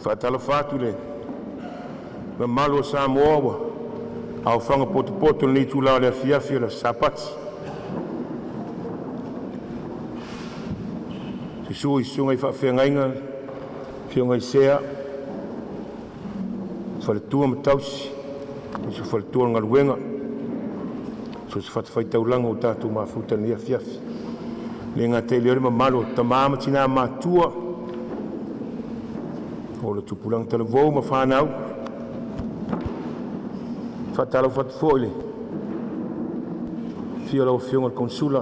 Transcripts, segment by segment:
Faatalofa atu i le mamalu o Samoa ua aofaga potopoto i lenei itula o le afiafi o le aso Sapati. Susu i susuga i faafeagaiga, afioga i Sea, faletua ma tausi, aemaise faletua o le galuega, so o se fatafaitaulaga ua tatou mafuta i lenei afiafi. E le gata i lea o le mamalu o tama ma tina matutua o le tupulaga talavou ma fanau. E faatalofa atu foi i le afio o lau Afioga i le Konesula,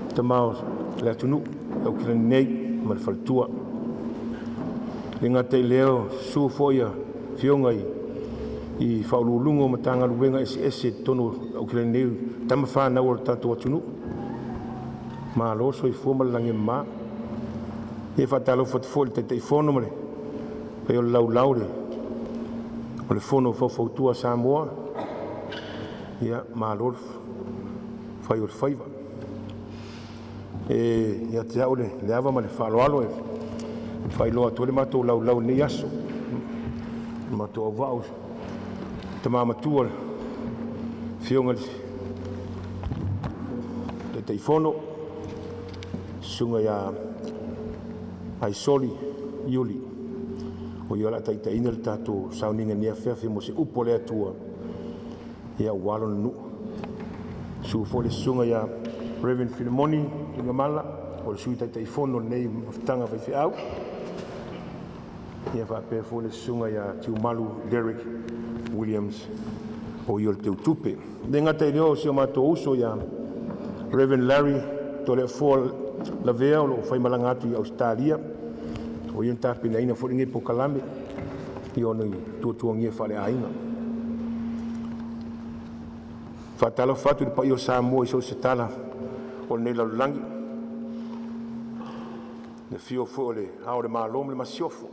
le tama o le atunuu i Aukilani nei ma le faletua. E le gata i lea, susu foi afioga i Ofisa Sili o Pulega o Matagaluega eseese i totonu o Aukilani nei, o tama fanau a lo tatou atunuu. Malo le soifua ma le lagi e mama. E faatalofa atu foi i le Taitaifono ma le paia o le laulau o le Fono Faufautua a Samoa, ia malo le fai o le faiva. E ia te au le ava ma le faaaloalo e faailoa atu ai le matou laulau i lenei aso, le matou auvaa o le tama matua le Afioga i le Taitaifono, le susuga ia Aisoli Iuli, o ia o le a taitaiina le tatou sauniga i lenei afiafi mo se upu a le Atua aua lona nuu. Susu foi le susuga ia Rev. Filimoni Tuigamala, o le Sui Taitaifono o lenei mafutaga faifeau, ia faapea foi le susuga ia Tiumalu Derek Williams, o ia o le Teutupe. E le gata i lea o si o matou uso ia Rev. Larry Toleafoa Lavea o lo o faimalaga atu i Ausetalia, o ia na tapenaina foi lenei polokalame i ona tuatuagia faaleaiga. E faatalofa atu i le paia o Samoa i so o se tala o lenei lalolagi, i le afio foi o Le Ao o le Malo ma le Masiofo,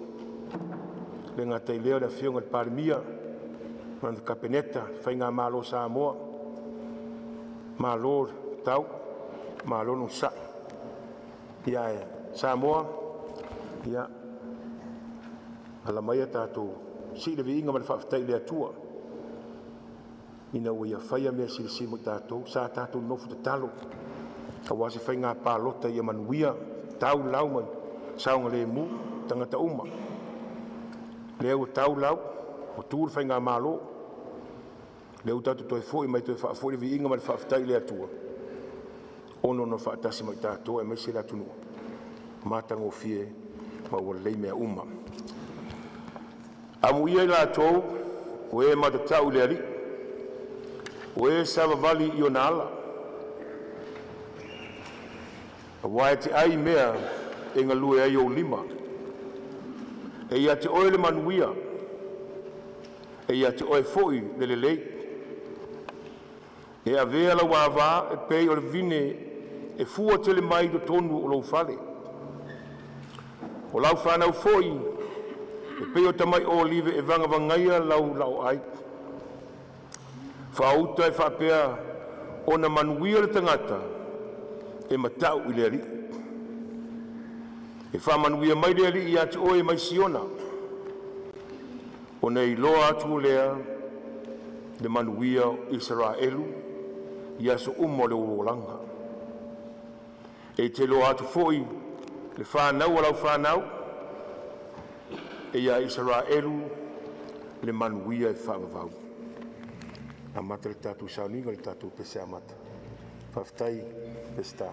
e le gata i lea o le Afioga i le Palemia ma le Kapeneta, le Faigamalo a Samoa, malo le tau malo le onosai. Ae Samoa, ia ala maia tatou sii le viiga ma le faafetai i le Atua ina ua Ia faia mea silisili mo i tatou. Sa tatou nofo tatalo aua se faiga palota ia manuia, tau lau ma saogalemu tagata uma. Lea ua tau lau ua tu le Faigamalo, lea ua tatou toe foi mai e toe faafoi le viiga ma le faafetai i le Atua ona o Lona faatasi ma i tatou aemaise le atunuu, matagofie ma ua lelei mea uma. Amuia i latou o e matatau i le Alii, o e savavali i ona ala, aua e te ai i mea e galue ai ou lima. E ia te oe le manuia, e ia te oe foi le lelei. E avea lau ava e pei o le vine e fua tele mai i totonu o lou fale. O lau fanau foi e pei o tamai olive e vagavagaia lau laoai. Faauta e faapea ona manuia le tagata e matau i le Alii. E faamanuia mai le Alii ia te oe mai Siona, ona e iloa atu lea le manuia o Isaraelu i aso uma o lou olaga. E te iloa atu foi le fanau a lau fanau, e ia Isaraelu le manuia e faavavau. Amata le tatou sauniga i le tatou pese amata. Faafetai Peseta.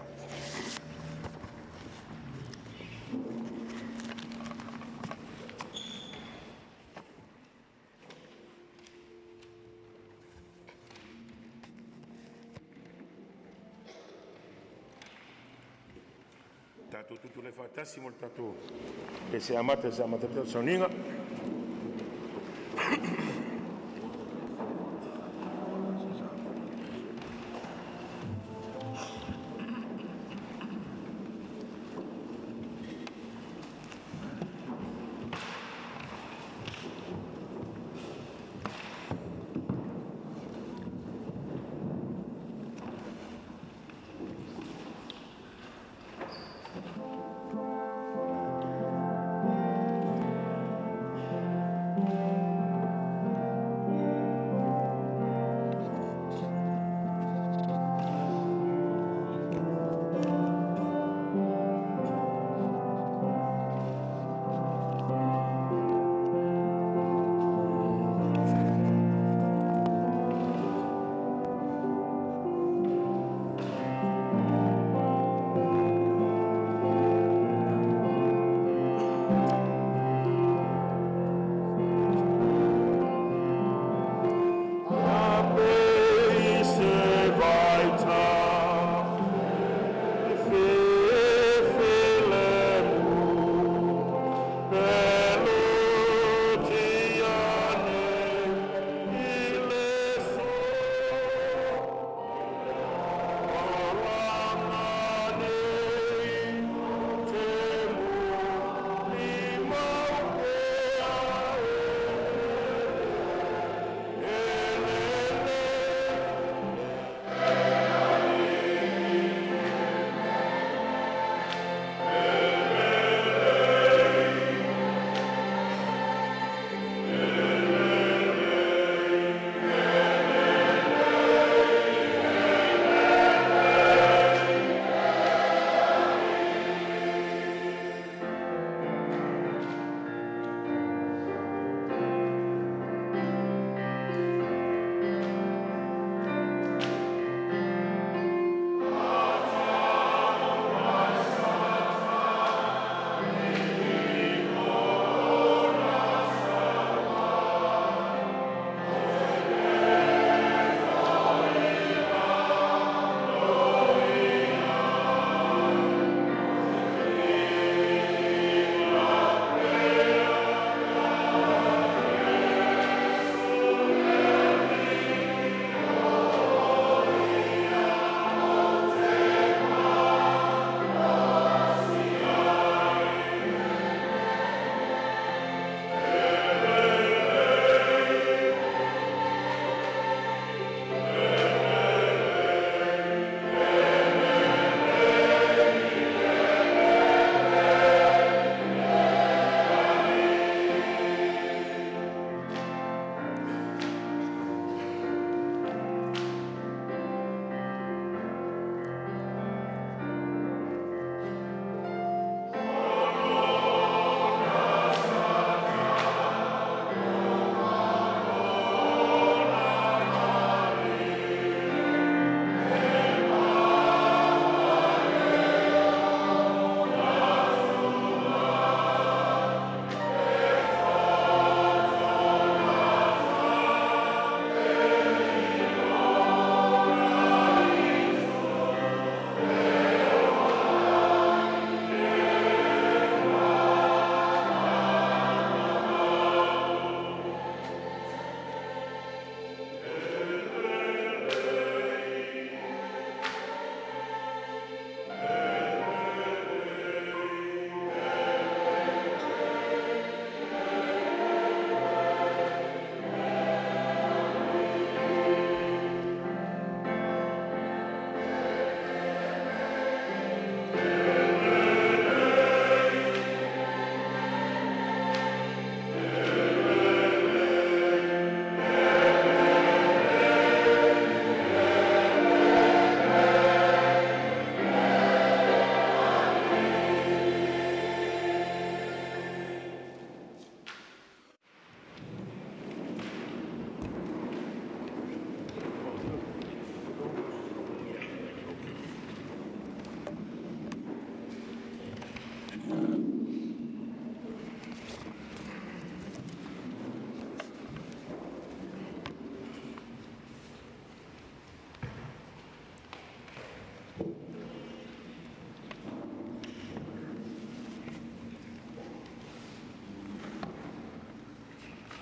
Tatou tutulai filemu mo le tatou pese amata e amata ai le tatou sauniga.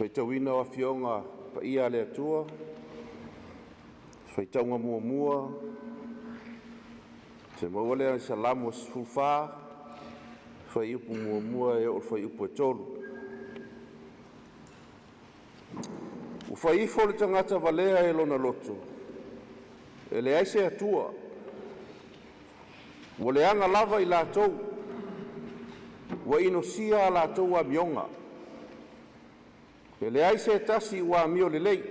Faitauina o Afioga Paia a le Atua, faitauga muamua e maua lea i le Salamo 14, fuaiupu 1 e oo i le fuaiupu 3. Ua fai ifo le tagata valea e lona loto, “E leai se Atua.” Ua leaga lava i latou, ua inosia a latou amioga. E leai se tasi ua amio lelei.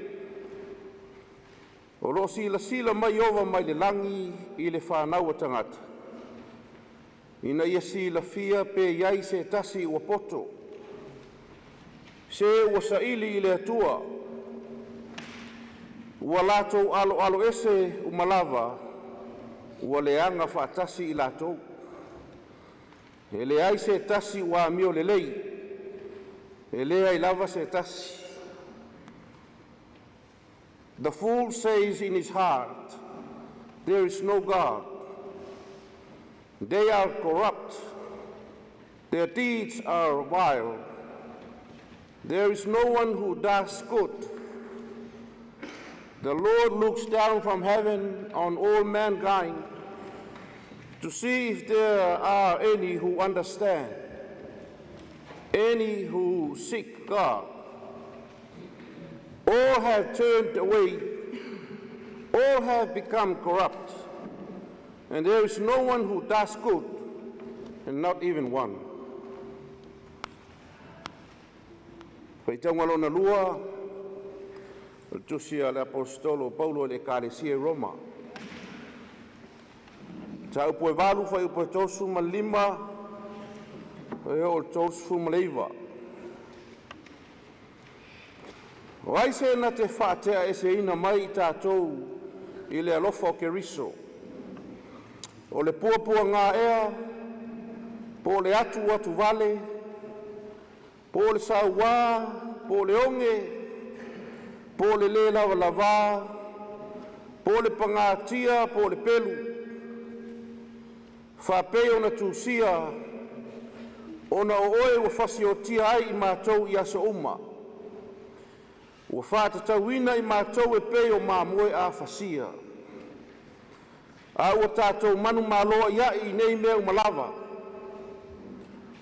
O lo o silasila mai Ieova mai le lagi i le fanau a tagata, ina ia silafia pe i ai se tasi ua poto, se ua saili i le Atua. Ua latou aloaloese uma lava, ua leaga faatasi i latou. E leai se tasi ua amio lelei, e leai lava se tasi. The fool says in his heart, “There is no God.” They are corrupt, their deeds are vile. There is no one who does good. The Lord looks down from heaven on all mankind to see if there are any who understand, any who seek God. All have turned away, all have become corrupt, and there is no one who does good, and not even one. Faitauga lona lua o le Tusi a le Aposetolo o Paulo i le Ekalesia i Roma. Mataupu 8 fuaiupu 35 e oo i le 39. O ai se na te faateaeseina mai i tatou i le alofa o Keriso? O le puapuaga ea, po o le atuatuvale, po o le sauā, po o le oge, po o le lē lavalavā, po o le pagatia, po o le pelu? Faapei ona tusia, “Ona o oe ua fasiotia ai i matou i aso uma, ua faatatauina i matou e pei o mamoe a fasia.” A ua tatou manumaloaiai i nei mea uma lava,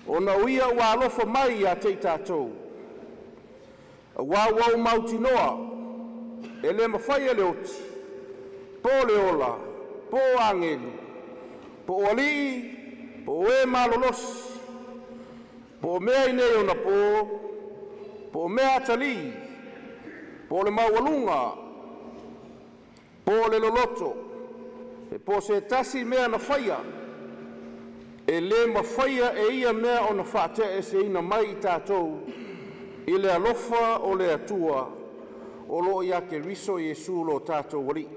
ona o Ia ua alofa mai ia te i tatou. Aua ua ou mautinoa, e le mafai e le oti, po o le ola, po o agelu, po o alii, po o e malolosi, po o mea i nei onapo, po o mea atalii, po o le maualuga, po o le loloto, po o se tasi mea na faia, e le mafaia e ia mea ona faateaeseina mai i tatou i le alofa o le Atua o lo o ia Keriso Iesu lo tatou Alii.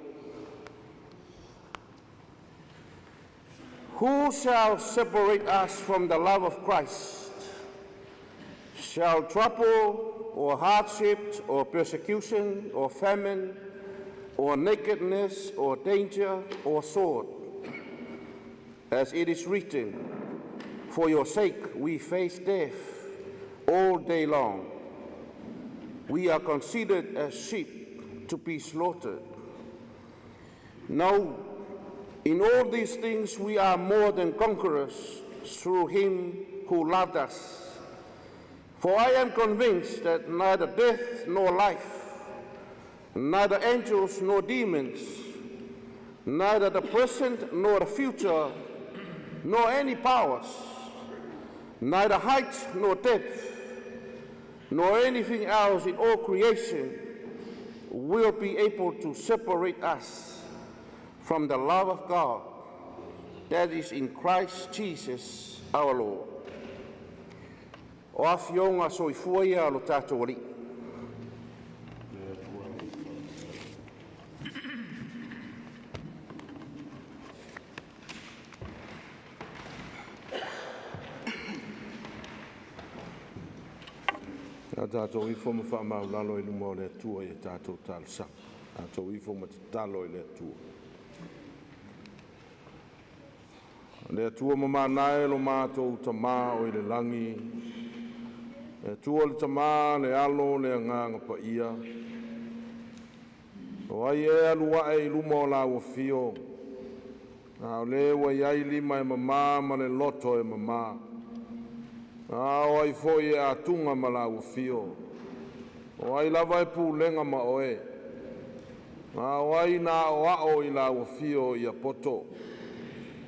Who shall separate us from the love of Christ? Shall trouble or hardship or persecution or famine or nakedness or danger or sword? As it is written, For your sake we face death all day long. We are considered as sheep to be slaughtered. No, in all these things we are more than conquerors through him who loved us. For I am convinced that neither death nor life, neither angels nor demons, neither the present nor the future, nor any powers, neither height nor depth, nor anything else in all creation will be able to separate us from the love of God that is in Christ Jesus our Lord. O Afioga Soifua ia o lo tatou Alii. O le a tatou ifo ma faamaualalo i luma o le Atua i a tatou talosaga. Tatou ifo ma tatalo i le Atua. Le Atua mamana e lo matou Tama o i le lagi, Le Atua le Tama, le Alo, le Agaga Paia. O ai ea e alu ae i luma o lau afio, a o le ua i ai lima e mama ma le loto e mama? A o ai foi e atuga ma lau afio? O ai lava e pulega ma oe? A o ai na aoao i lau afio ia poto?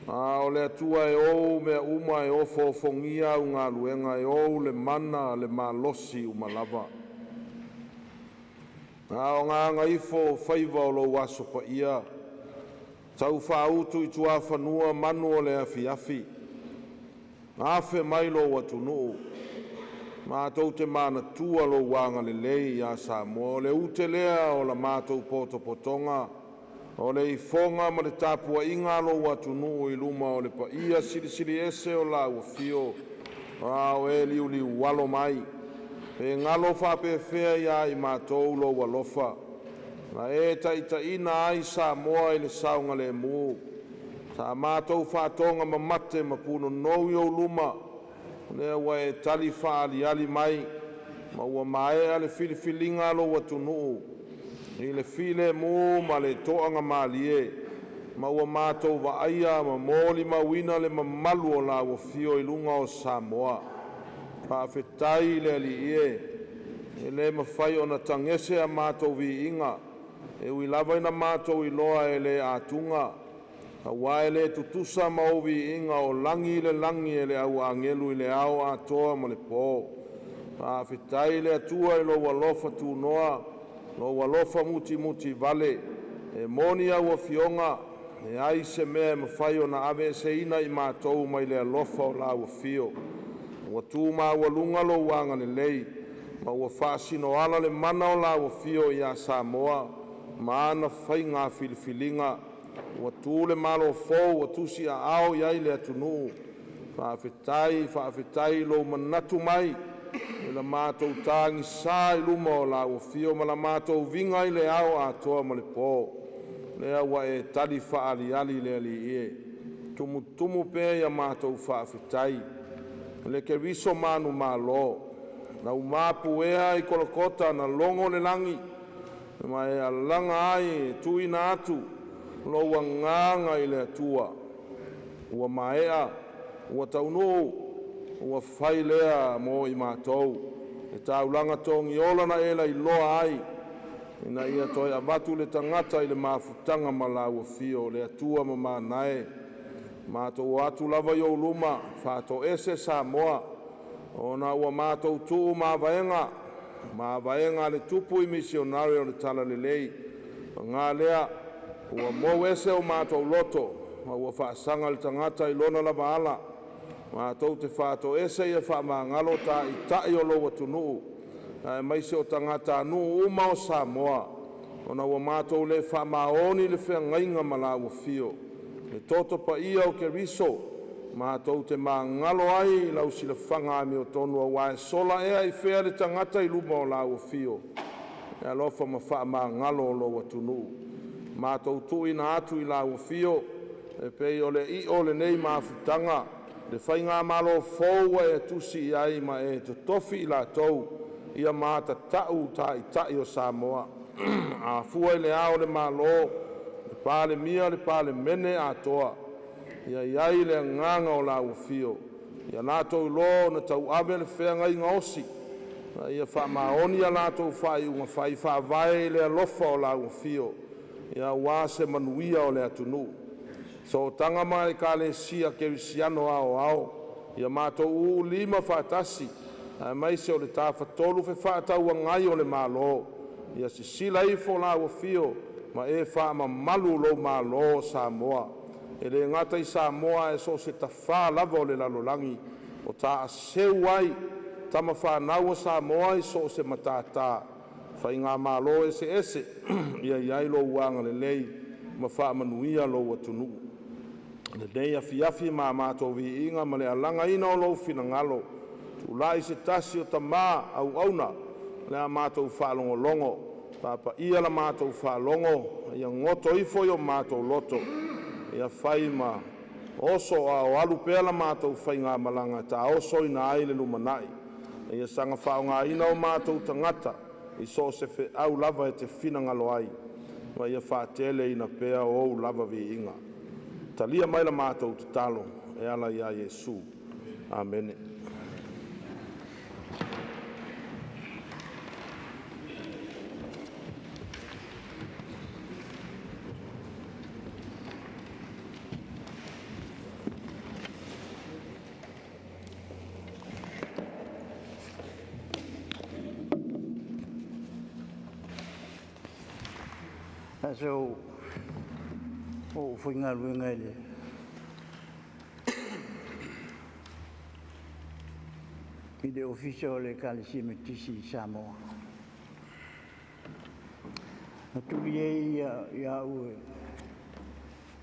A o le Atua e ou mea uma e ofoofogia au galuega, e ou le mana le malosi uma lava. A o gagaifo faiva o lou aso paia, tau faautu i tuafanua manu o le afiafi. Afe mai lou atunuu, matou te manatua lou agalelei ia Samoa. O le ute lea o la matou potopotoga, o le ifoga ma le tapuaiga a lou atunuu i luma o le paia silisili ese o lau afio, a o e liuliualo mai. Pe galo faapefea ia i matou lou alofa na e taitaiina ai Samoa i le saogalemu. Sa matou faatogamamate ma punonou i ou luma, o lea ua e tali faaaliali mai, ma ua maea le filifiliga a lou atunuu i le filemu ma le toagamalie, ma ua matou vaaia ma molimauina le mamalu o lau afio i luga o Samoa. Faafetai le Alii e, e le mafai ona tagese a matou viiga, e ui lava ina matou iloa e le atuga, aua e le tutusa ma ou viiga o lagi i le lagi e le au agelu i le ao atoa ma le po. Faafetai i le Atua i lou alofa tunoa, lou alofa mutimutivale. E moni a au Afioga, e leai se mea e mafai ona aveeseina i matou mai le alofa o lau afio. Ua tu maualuga lou agalelei ma ua faasinoala le mana o lau afio ia Samoa ma ana faiga filifiliga. Ua tu le Malo fou ua tusiaao i ai le atunuu. Faafetai, faafetai i lou manatu mai i la matou tagisa i luma o lau afio ma la matou viga i le ao atoa ma le po. Lea ua e tali faaaliali le Alii e, tumutumu pea a matou faafetai. Le Keriso manumalo, na ou mapu ea i Kolokota na logo le lagi ma e alaga ai e tuuina atu lou agaga i le Atua. Ua maea, ua taunuu, ua fai lea mo i matou. Le taulaga togiola na e lailoa ai, ina ia toe avatu le tagata i le mafutaga ma lau Afio le Atua Mamana e. Matou o atu lava i ou luma, faatoese Samoa ona ua matou tuu mavaega, mavaega a le Tupu i misionare o le Talalelei. Paga lea, ua mou ese o matou loto ma ua faasaga le tagata i lona lava ala. Matou te faatoese ia faamagalo Taitai o lou atunuu aemaise o tagatanuu uma o Samoa, ona ua matou le faamaoni i le feagaiga ma lau Afio. Le toto paia o Keriso matou te magalo ai i lau silafaga amiotonu, aua e sola ea i fea le tagata i luma o lau afio e alofa ma faamagalo lou atunuu. Matou tuuina atu i lau Afio e pei o le i'a o lenei mafutaga le Faigamalo fou ua e tusi i ai ma e totofi i latou ia matata'u Taitai o Samoa. A fua i Le Ao o le Malo, le Palemia, le Palemene atoa, ia i ai le agaga o lau Afio, ia latou iloa ona tauave le feagaiga osi, ma ia faamaoni a latou faaiuga fai, faavae i le alofa o lau Afio aua se manuia o le atunuu. Sootaga ma Ekalesia Kerisiano aoao, ia matou uu lima faatasi aemaise o le Tafatolu Fefaatauagai o le Malo. Ia sisila ifo lau Afio ma e faamamalu lou Malo o Samoa, e le gata i Samoa ae so o se tafa lava o le lalolagi o taaseu ai tama fanau a Samoa i so o se matata, faigamalo eseese. Ia i ai lou agalelei ma faamanuia lou atunuu. I lenei afiafi ma a matou viiga ma le alagaina o lou finagalo, tulai se tasi o Tama Auauna o le a matou faalogologo, faapaia la matou faalogo ma ia goto ifo i o matou loto, ia fai ma oso a o alu pea la matou faigamalaga e taosoina ai le lumanai. Ina ia saga faaaogaina o matou tagata i so o se feau lava e te finagalo ai, ma ia faateleina pea Ou lava viiga. Talia mai la matou tatalo e ala ia Iesu. Amene. Aso o faigaluega i le Ofisa o le Ekalesia Metotisi i Samoa. Na tuli ai au e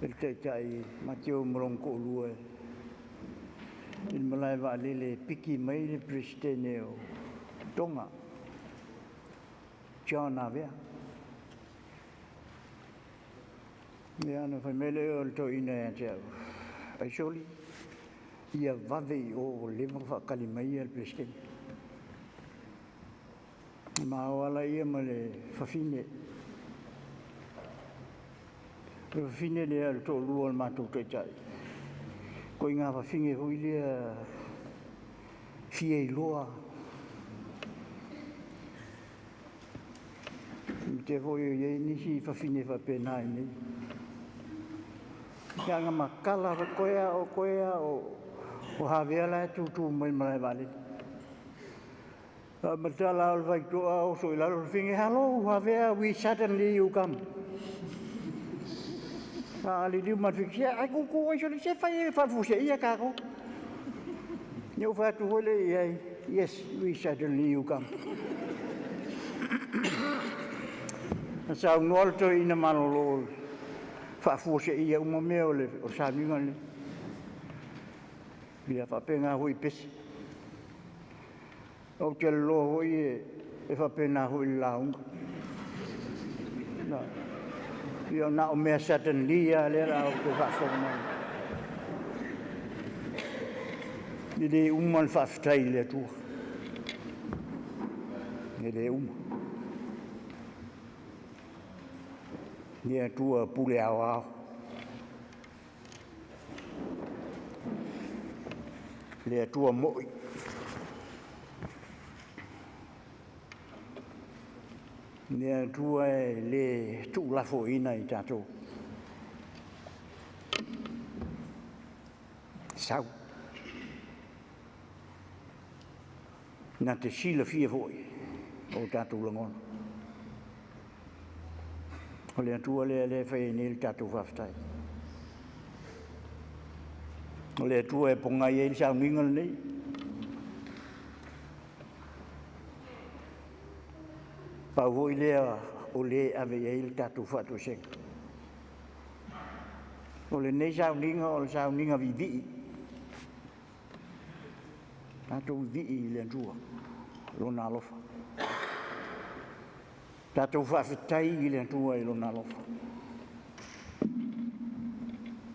le taitai ma te o ma lona toalua i le malae vaalele e piki mai le Peresetene o Tonga, John Avea. Ia ona fai mai lea o le toeaina ia te au, “Aisoli, ia vave i o ua leva ona faatali mai le Peresetene.” Ma o ala ia ma le fafine. O le fafine lea o le toalua o le matou taitai, ituaiga fafine foi lea e fia iloa. Maitauina foi e i ai nisi fafine faapena i inei. Ia ana matala foi, toe lava o Havea la e tutu mai le malae vaalele. A matala lava o le faitotoa oso i lalo le fafine, “Hello Havea, we suddenly you come.” A liliu mai lava le fafine, ae tutu ai sole, se fai ia faafuaseia tatou. Ia ou fai atu foi lea i ai, “Yes, we suddenly you come.” Na saunoa le toeaina malolo e faafuaseia uma mea o le sauniga lenei. Ia faapena foi i pese. Ou te iloa foi e faapena foi i le lauga. Ia na o mea suddenly lava lea o le a outou faafofoga mai ai. E le uma le faafetai i le Atua, e le uma. Le Atua pule aoao, le Atua moi. Le Atua e le tuulafoaiina i tatou. E sau. Na te silafia foi o tatou lagona. O le Atua lea e fai ai nei le tatou faafetai. O le Atua e pogai ai le sauniga lenei. Pau foi lea o le e ave i ai le tatou faatoesega. O lenei sauniga o le sauniga viivii. Tatou vivii i le Atua i Lona alofa. Tatou faafetai i le Atua i Lona alofa.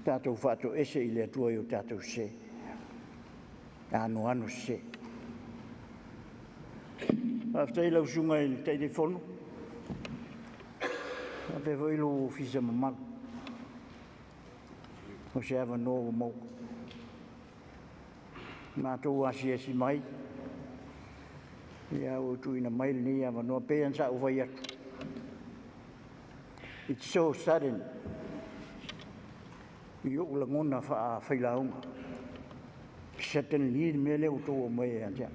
Tatou faatoese i le Atua i o tatou sese, anoano sese. Faafetai i lau Susuga i le Taitaifono faapea foi lou ofisa mamalu mo se avanoa ua maua. Matou asiasi mai, a ua tuuina mai lenei avanoa. E pei lava ona sa ou fai atu, it's so sudden i ou lagona faa-failauga, suddenly le mea lea ua outou aumaia ia te au.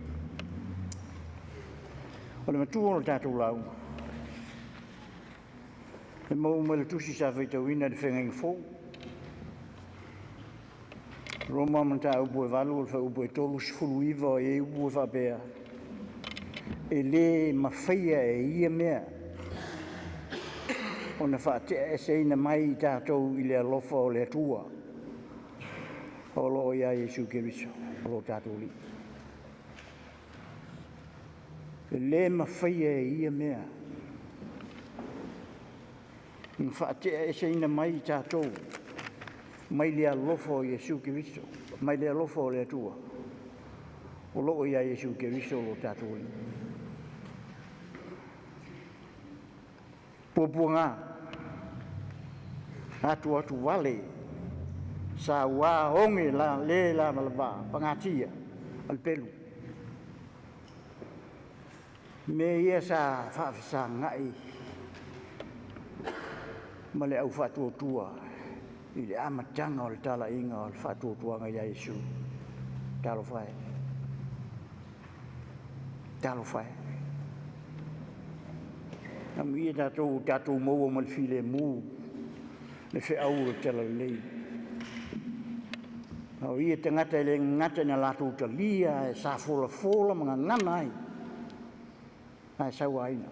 O le matua o le tatou lauga, e maua mai le tusi sa faitauina i le Feagaiga Fou, Roma Mataupu e 8 fuaiupu e 39, e i ai upu e faapea, e le mafaia e ia mea ona faateaeseina mai i tatou i le alofa o le Atua o lo o ia Iesu Keriso o lo tatou Alii. E le mafaia e ia mea ona faateaeseina mai i tatou mai le alofa o Iesu Keriso, mai le alofa o le Atua O loo ia Iesu Keriso lo tatou Alii. Puapuaga atu atu vale saua oge la le lavalava pagatia o le pelu. Mea ia sa faafesagai ma le au faatuatua i le amataga o le talaiga o le faatuatuaga ia Iesu. Talofa e, talofa e. Amuia tatou ua tatou maua ma le filemu le feau o le talalelei. A o ia tagata e le gata ina latou talia ae sa folafola ma gagana ai ae sauaina.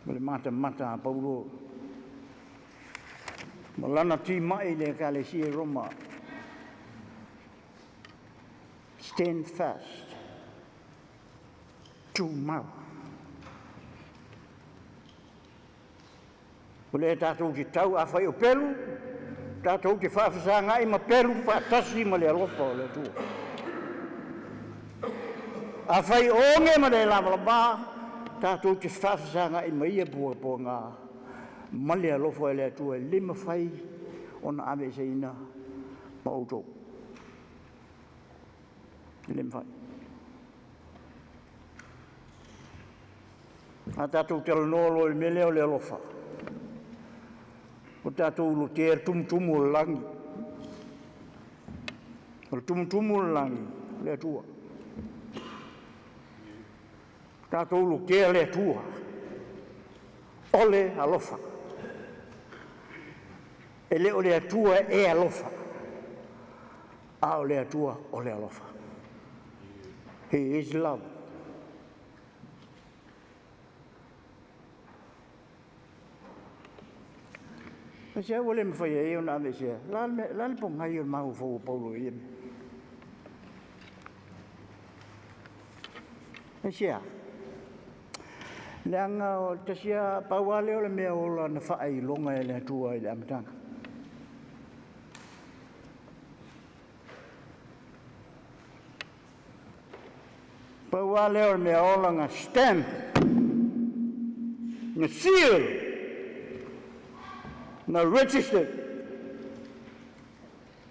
O le matamata a Paulo ma lana timai i le Ekalesia i Roma, stand fast, tumau. O lea tatou te tau, afai o pelu, tatou te faafesagai ma pelu faatasi ma le alofa o le Atua. Afai o oge ma le lavalava, tatou te faafesagai ma ia puapuaga ma le alofa o le Atua e le mafai ona aveeseina ma outou. E le mafai. A tatou talanoa loa i le mea lea o le alofa, ua tatou lotea le tumutumu o le lagi. O le tumutumu o le lagi, o le Atua. Tatou lotea le Atua, o le alofa. E le o le Atua e alofa, a o le Atua o le alofa. He is love. Aisea ua le mafai ai ona aveesea? O le a le pogai o le mafaufau o Paulo i ia mea? Aisea? Leaga o le tasi lava, pau lava lea o le mea ola na faailoga e le Atua i le amataga. Pau lava lea o le mea ola na stamp, na seal, na registered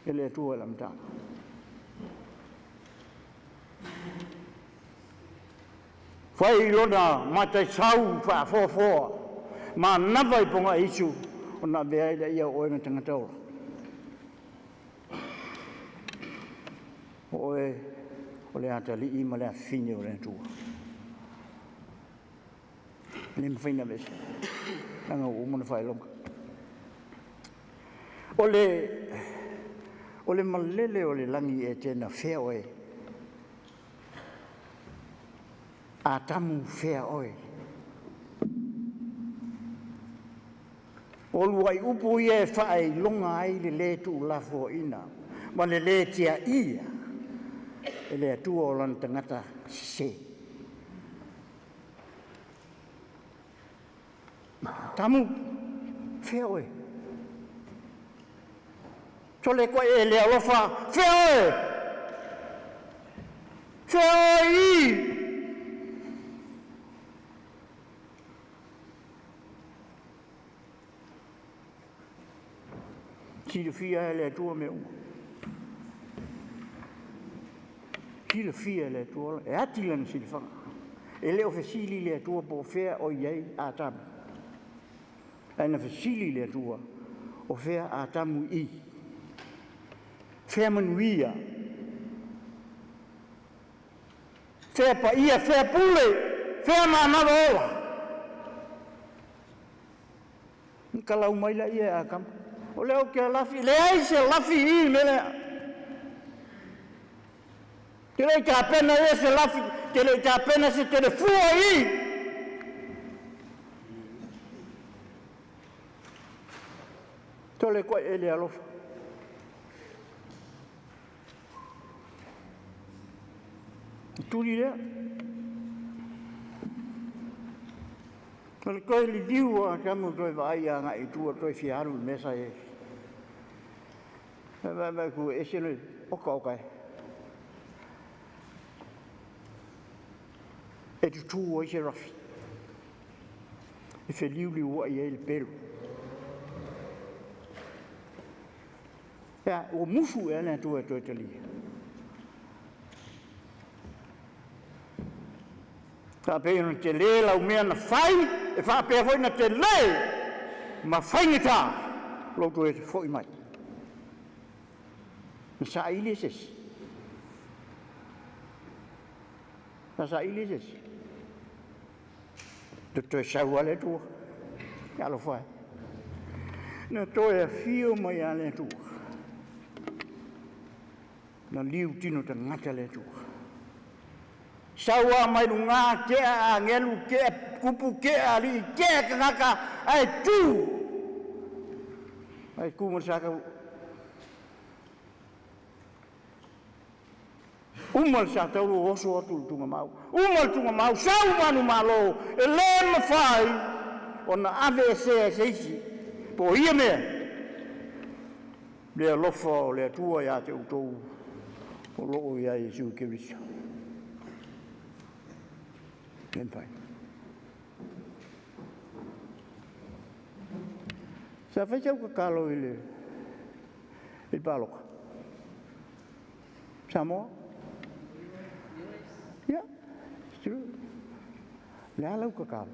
e le Atua i le amataga. Fai lona mataisau faafoafoa manava i pogaisu ona avea ai lea o oe ma tagata ola. O oe o le atalii ma le afafine o le Atua. E le mafai ona aveesea, leaga ua uma ona faailoga. O le malele o le lagi i Etena, fea oe? Atamu fea oe? O uluai upu ia e faailoga ai le le tuulafoaiina ma le le tiaia e le Atua o lona tagata sese. Atamu, fea oe? Sole koe e le alofa, fea oe? Fea oe i? Silafia e le Atua mea uma. Silafia e le Atua e ati lana silafaga. E le o fesili le Atua po o fea o i ai Atamu. Ae na fesili le Atua o fea Atamu i. Fea manuia. Fea paia, fea pule, fea manava ola. Kalau mai la ia Atamu. O lea ou te lafi, leai se lafi i le mea lea. Te le i tapena ia se lafi, te le i tapena se telefua i. Tole koe e le alofa. Tuli lea. O le toe liliu o Atamu toe vaai agai i tua toe fia alu i le mea sa i ai. Vaavaai atu e ese le oka oka e. E tutū ai se rafi, e feliuliuai ai le pelu. Ia, ua musu ea le Atua e toe talia? Faapei ona tele lau mea na fai, e faapea foi ona tele ma faigata lou toe foi mai. Na saili e se isi? Na saili e se isi? Na toe sau lava le Atua. Talofa e. Na toe afio mai lava le Atua. Na liu tino tagata le Atua. Sau lava mai luga, tea agelu, tea tupu, tea alii, tea tagata, ae tu, ae tu ma le sa tauluu. Uma le sa taulu oso atu le tugamau, uma le tugamau, sau manumalo, e le mafai ona aveesea e se isi po o ia mea le alofa o le Atua ia te outou o lo o i ai i Iesu Keriso. Le mafai. Sa fai sau tatalo i le palota? Samoa? Yeah, it's true. Le a lau tatalo?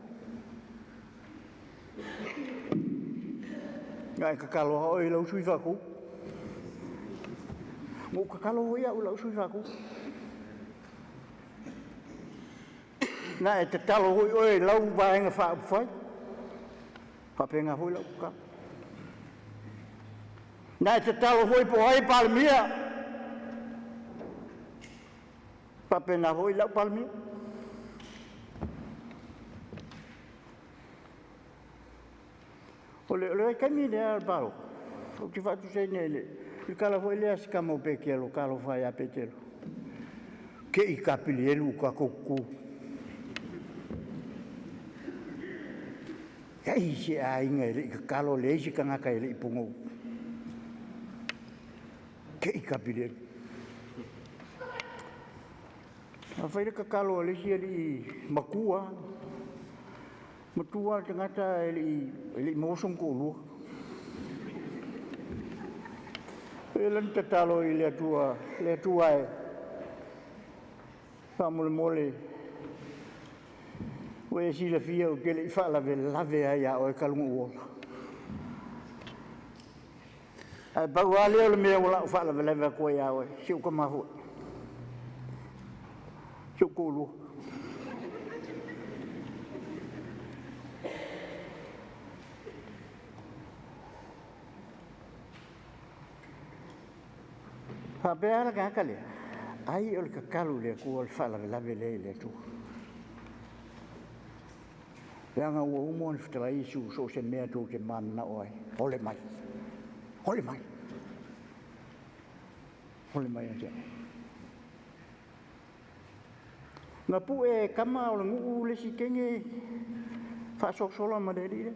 Na e tatalo lava oe i lau sui faatu. Na ou tatalo foi au i lau sui faatu. Na e tatalo foi oe i lau Vaega Faaupufai. Faapena foi lau tatalo. Na e tatalo foi po o ai e Palemia. Faapena foi lau Palemia. O le vaitaimi lea o le palota, ou te faatusaina i le tala foi lea a si tama o Petelo, talofa e ia Petelo, te i Kapilielu ua tatou tutu. Leai se aiga e le i tatalo, leai se tagata e le i pogou. Te i Kapilielu. Na fai le tatalo a le isi alii matua, matua le tagata e le i maua sona toalua. E lana tatalo i le Atua, le Atua e, faamolemole, ua e silafia ou te le i faalavelave lava ia oe talu ona ou ola. Ae pau lava lea o le mea ua ou faalavelave atu ai ia oe, si ou tama foi, si ou toalua. Faapea la tagata lea, ai o le tatalo i le Atua o le faalavelave lea i le Atua. Leaga ua uma ona fetalai Iesu, so o se mea tou te mananao ai, ole mai, ole mai, ole mai ia te au. Na pue e tama o le nuu le isi teine faasosola ma le alii lea.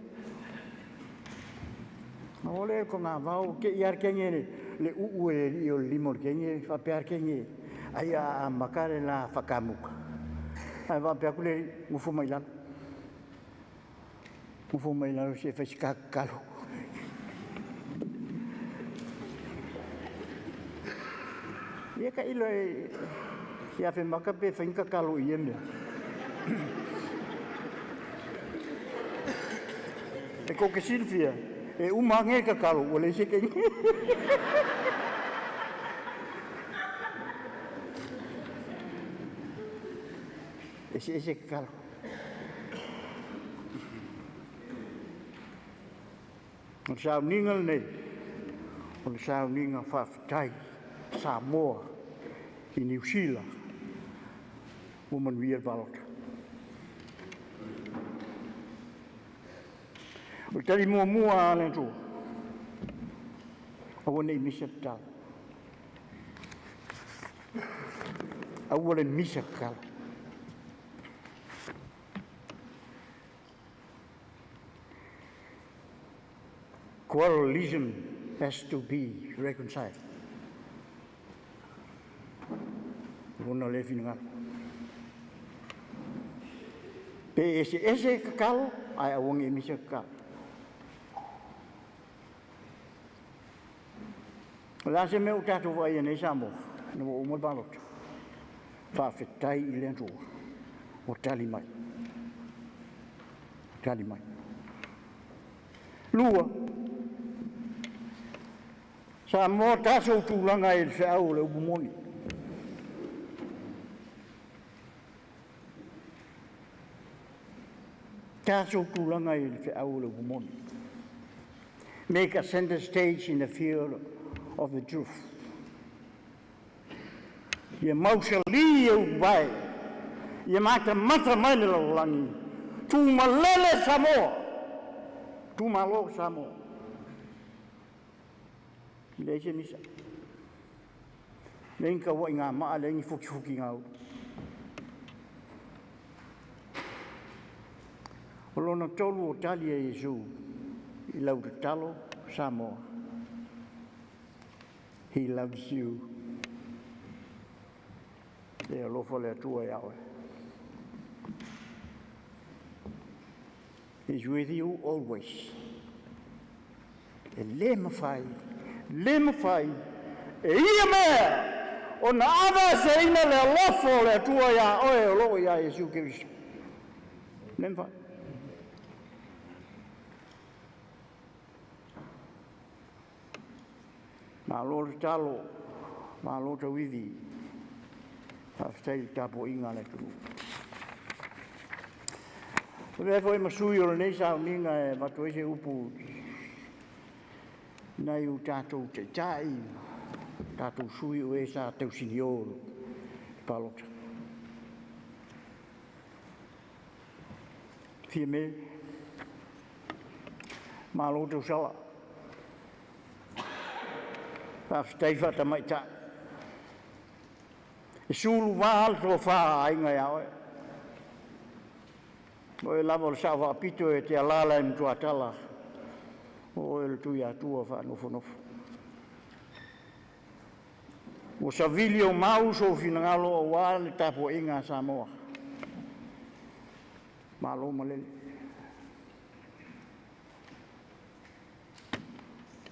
Na o le togavao, te i lava le teine le uu e le alii o le lima o le teine, faapea le teine, ai a amata le la faakamuta. Ae faapea atu le alii, nofo mai lalo. Nofo mai lalo se fai si tatalo. Ia tailo e ia Afemata pe fai ni tatalo i ia mea. E kou te silafia, e uma ane le tatalo ua leai se teine. Eseese tatalo. O le sauniga lenei, o le sauniga faafetai Samoa i Niu Sila ua manuia le palota. O le tali muamua a le Atua, aua ne i misa tatalo. Aua le misa tatalo. Quarrelism. has to be reconciled. Lona lea finagalo. Pe eseese tatalo, ae aua ne i misi se tatalo. O le a se mea ua tatou vaaia nei Samoa ina ua uma le palota? Faafetai i le Atua ua tali mai, tali mai. Lua, Samoa tasi ou tulaga i le feau o le upu moni. Taso tulaga i le feau o le upu moni. Make a center stage in the field of the truth. Ia mausali e uluvae, ia matamata mai le lalolagi, tumalele Samoa, tumalo Samoa. E leai se misa, leai ni tauaigamaa, leai ni futifutigāulu. O lona tolu o tali a Iesu i lau tatalo Samoa. He loves you. E alofa le Atua ia oe. He's with you always. E le mafai, le mafai, e ia mea ona aveeseina le alofa o le Atua ia oe o loo ia Iesu Keriso. Le mafai. Malo le tatalo, malo tauivi, faafetai i le tapuaiga a le atunuu. Avea foi ma sui o lenei sauniga e avatu ai se upu i nai o tatou taitai, tatou sui o e sa tausinio le palota. Fiame, malo tausala, faafetai faatamaitai, e suluva le tofa a aiga ia oe. O oe lava o le sao faapito e te alaala i Matuatala, o oe o le Tuiatua faanofonofo. Ua savili ou sou finagalo aua le tapuaiga a Samoa. Malo malele.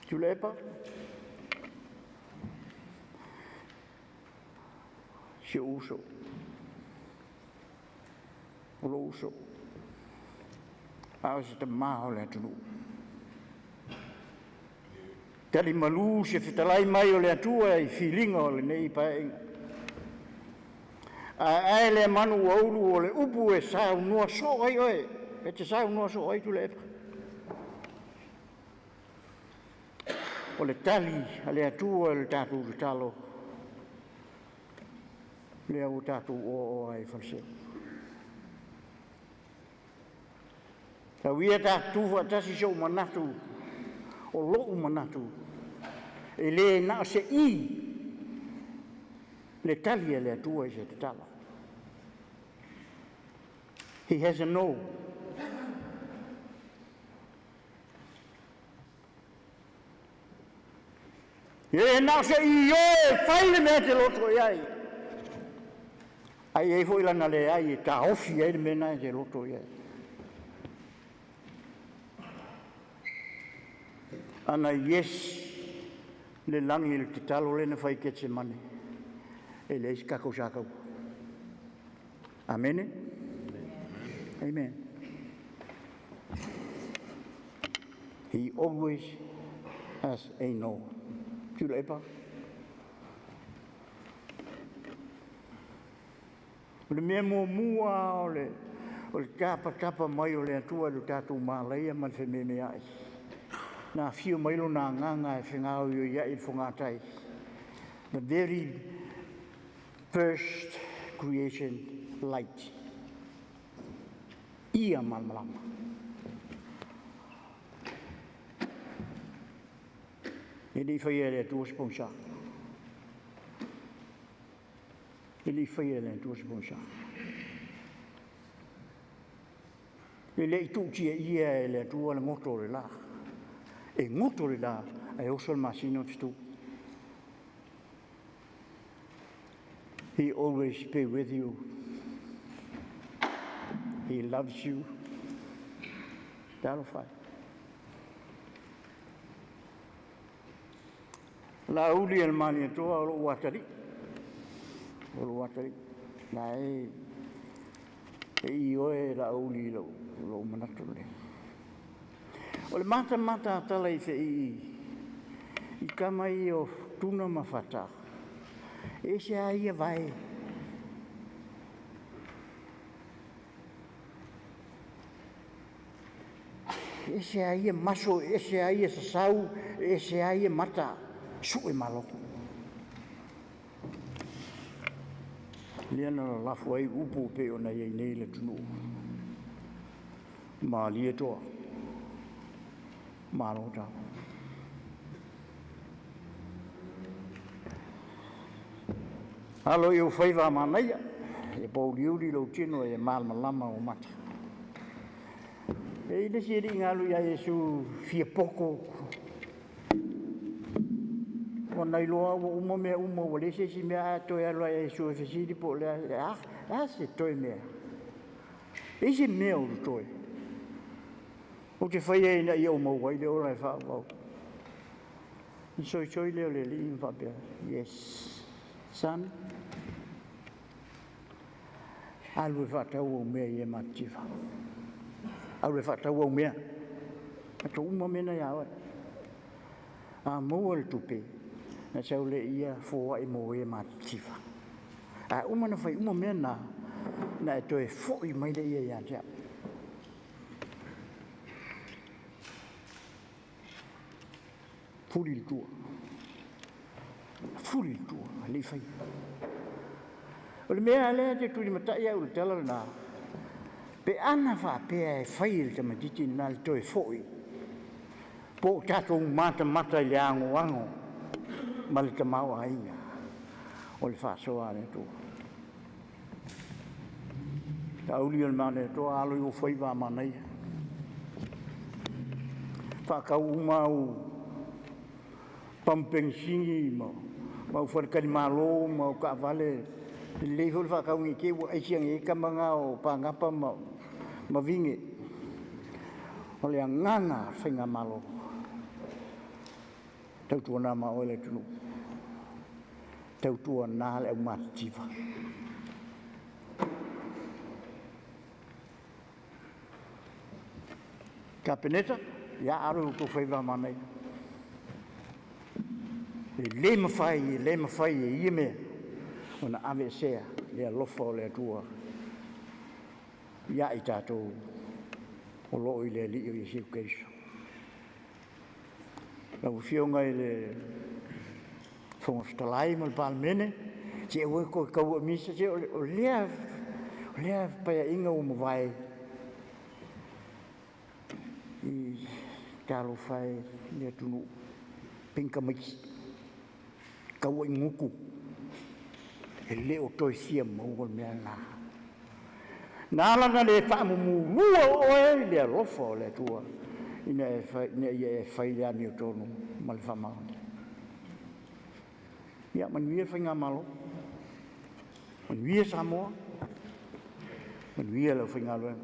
Tuilaepa, si ou uso, o lou uso, a o se tama o le atunuu. Talimalu se fetalai mai o le Atua i filiga o lenei Paeaiga. Ae ae lea manu ua ulu o le upu e saunoa soo ai oe, e te saunoa soo ai Tuilaepa. O le tali a le Atua i le tatou tatalo, lea ua tatou oaoa ai i Faleseu. Tau ia tatou tutu faatasi sou manatu, o lou manatu, e le na o se i le tali a le Atua i se tatalo. He has a no. E na o se ioe e fai le mea e te loto i ai. Ai ai foi lana leai e taofi ai le mea na e te loto i ai. Ana yes le lagi i le tatalo lea na fai i Ketsemane, e leai se tatou sa taua. Amene? Amen. He always has a no. Tuilaepa. O le mea muamua o le tapatapa mai o le Atua i lo tatou malaia ma le fememeai. Na afio mai lona agaga e fegaoioiai le fogatai. The very first creation, light. Ia malamalama. E le i faia e le Atua se pogisa. E le i faia e le Atua se pogisa. E le i tuutiaia e le Atua le goto o le la. E goto le la ae oso le masina ma fetu. He always be with you. He loves you. Talofa. Laauli e le Malietoa o lou atalii. O lou atalii. Na e e i oe Laauli i lou manatu lea. O le matamata a tala i feii i tama ia o Tuna ma Fata. E ese a ia vae. E ese a ia maso, e ese a ia sasau, e ese a ia mata, sue malo. Lea na lalafo ai upu pei ona i ai nei le atunuu. Malie toa. Malo tau. Alo i ou faiva a manaia, e pouliuli lou tino e malamalama o mata. E i le isi alii na alu ia Iesu fia poko. Ua na iloa ua uma mea uma, ua leai se isi mea ae toe alu lava ia Iesu e fesili po o le a, le a se toe mea. E i ai se mea o totoe ou te faia ina ia ou maua ai le ola e faavavau. Ona soisoi lea o le Alii ma faapea, “Yes, son, alu e faatau ou mea i e matitiva. Alu e faatau au mea. Faatau uma mea na ia oe. A maua le tupe, na sau lea ia foai mo e matitiva. A uma na fai uma mea na, na e toe foi mai lea ia te au.” Fuli le tua. Fuli le tua, le i fai. O le mea lea te tulimatai au i le tala lena, pe ana faapea e fai e le tamaitiiti lena le toe foi, po o tatou matamata i le anoano ma le tamaoaiga o le faasoa a le Atua. Laauli o le Malietoa, alo i ou faiva a manaia. Faatau uma au pamu penisini ma au faletalimalo ma au taavale. E lelei foi le faatau ne i te i ua aisi ane ai tama na o Pagapa ma Vine. O le agaga o le faigamalo, tautuana ma oe le atunuu, tautuana le aumatitiva. Kapeneta, ia alo i outou faiva a manaia. E le mafai, e le mafai e ia mea ona aveesea le alofa o le Atua ia i tatou o lo o i le Alii o Iesu Keriso. Lau Afioga i le Fofoga Fetalai ma le Palemene, se aua e te toe tau se o lea Paeaiga ua mavae, i talofa e i le atunuu, pei ni tamaiti, tau ina gutu, e le o toe fia maua le mea lena. Na ala ona le faamumulua oe i le alofa o le Atua, ina ia e fai le amiotonu ma le faamaoni. Ia manuia le faigamalo, manuia Samoa, manuia le aufaigaluega,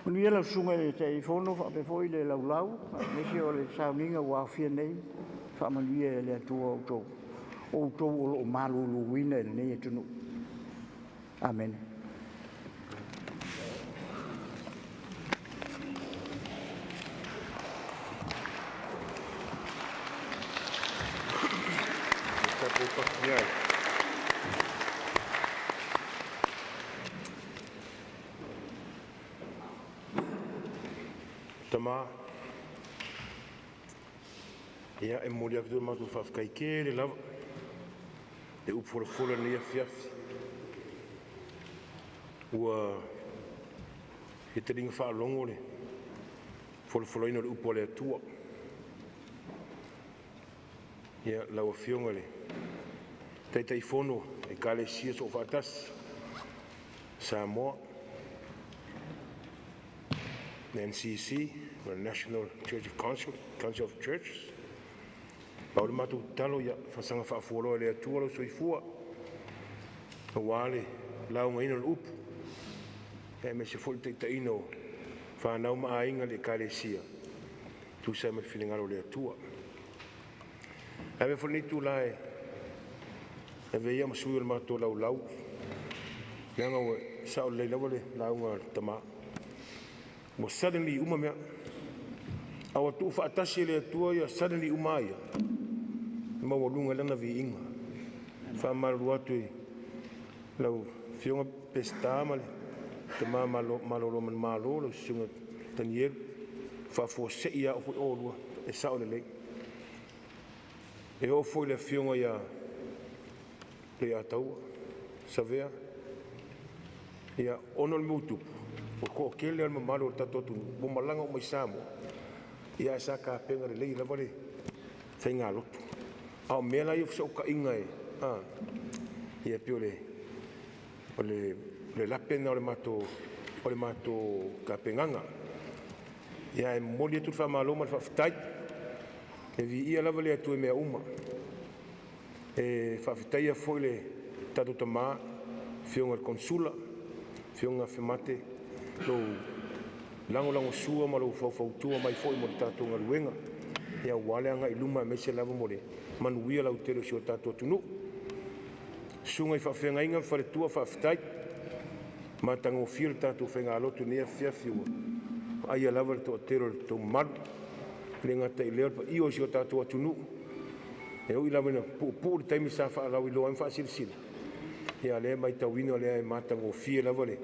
manuia lau susuga i le Taitaifono faapea foi le laulau aemaise o le sauniga ua aofia nei. Faamanuia e le Atua outou, o outou o lo o maluluina i lenei atunuu. Amene. Tama, ia e momoli atu le matou faafetai tele lava i upu folafola i lenei afiafi. Ua e taliga faalogo le folafolaina o le upu a le Atua. Ia, lau Afioga i le Taitaifono o Ekalesia Soofaatasi i Samoa, le NCC, o le National Church of Council, Council of Churches. Pau le matou tatalo, ia faasaga faafualoa e le Atua lou soifua aua le laugaina o le upu, aemaise foi le taitaiina o fanau ma aiga i le Ekalesia e tusa ai ma le finagalo o le Atua. Ae avea foi lenei itula e avea ai ma sui o le matou laulau, leaga ua sao lelei lava le lauga a le tama, ua suddenly uma mea. A ua tuufaatasi e le Atua ia suddenly uma lava ia, e maualuga ai Lana viiga. E faamalulu atu i lau Afioga Peseta ma le tama malolo manumalo lau susuga Tanielu, faafuasei lava oo foi oulua, e sao lelei. E oo foi i le afioga ia Leiataua Savea, ia, ona o le mea ua tupu, ua toatele lava le mamalu o le tatou atunuu ua malaga uma i Samoa, ae sa tapena lelei lava le faigalotu. A o mea la ia o fesootaiga e a, ia pei o le lape lena o le matou tapenaga. Ae momoli atu le faamalo ma le faafetai. E viia lava le Atua i mea uma. E faafetaia foi le tatou tama, le afioga i le Konesula, le afioga Afemate i lou lagolagosua ma lou faufautua mai foi mo le tatou galuega aua le agai i luma aemaise lava mo le manuia lautele o si o tatou atunuu. Susuga i faafeagaiga ma faletua, faafetai, matagofie le tatou faigalotu i lenei afiafi ua vaaia lava le toatele o le tou mamalu. E le gata i lea o le paia o si o tatou atunuu, e ui lava ina puupuu le taimi sa faalauiloa ai ma faasilasila, a o lea e matauina o lea e matagofie lava le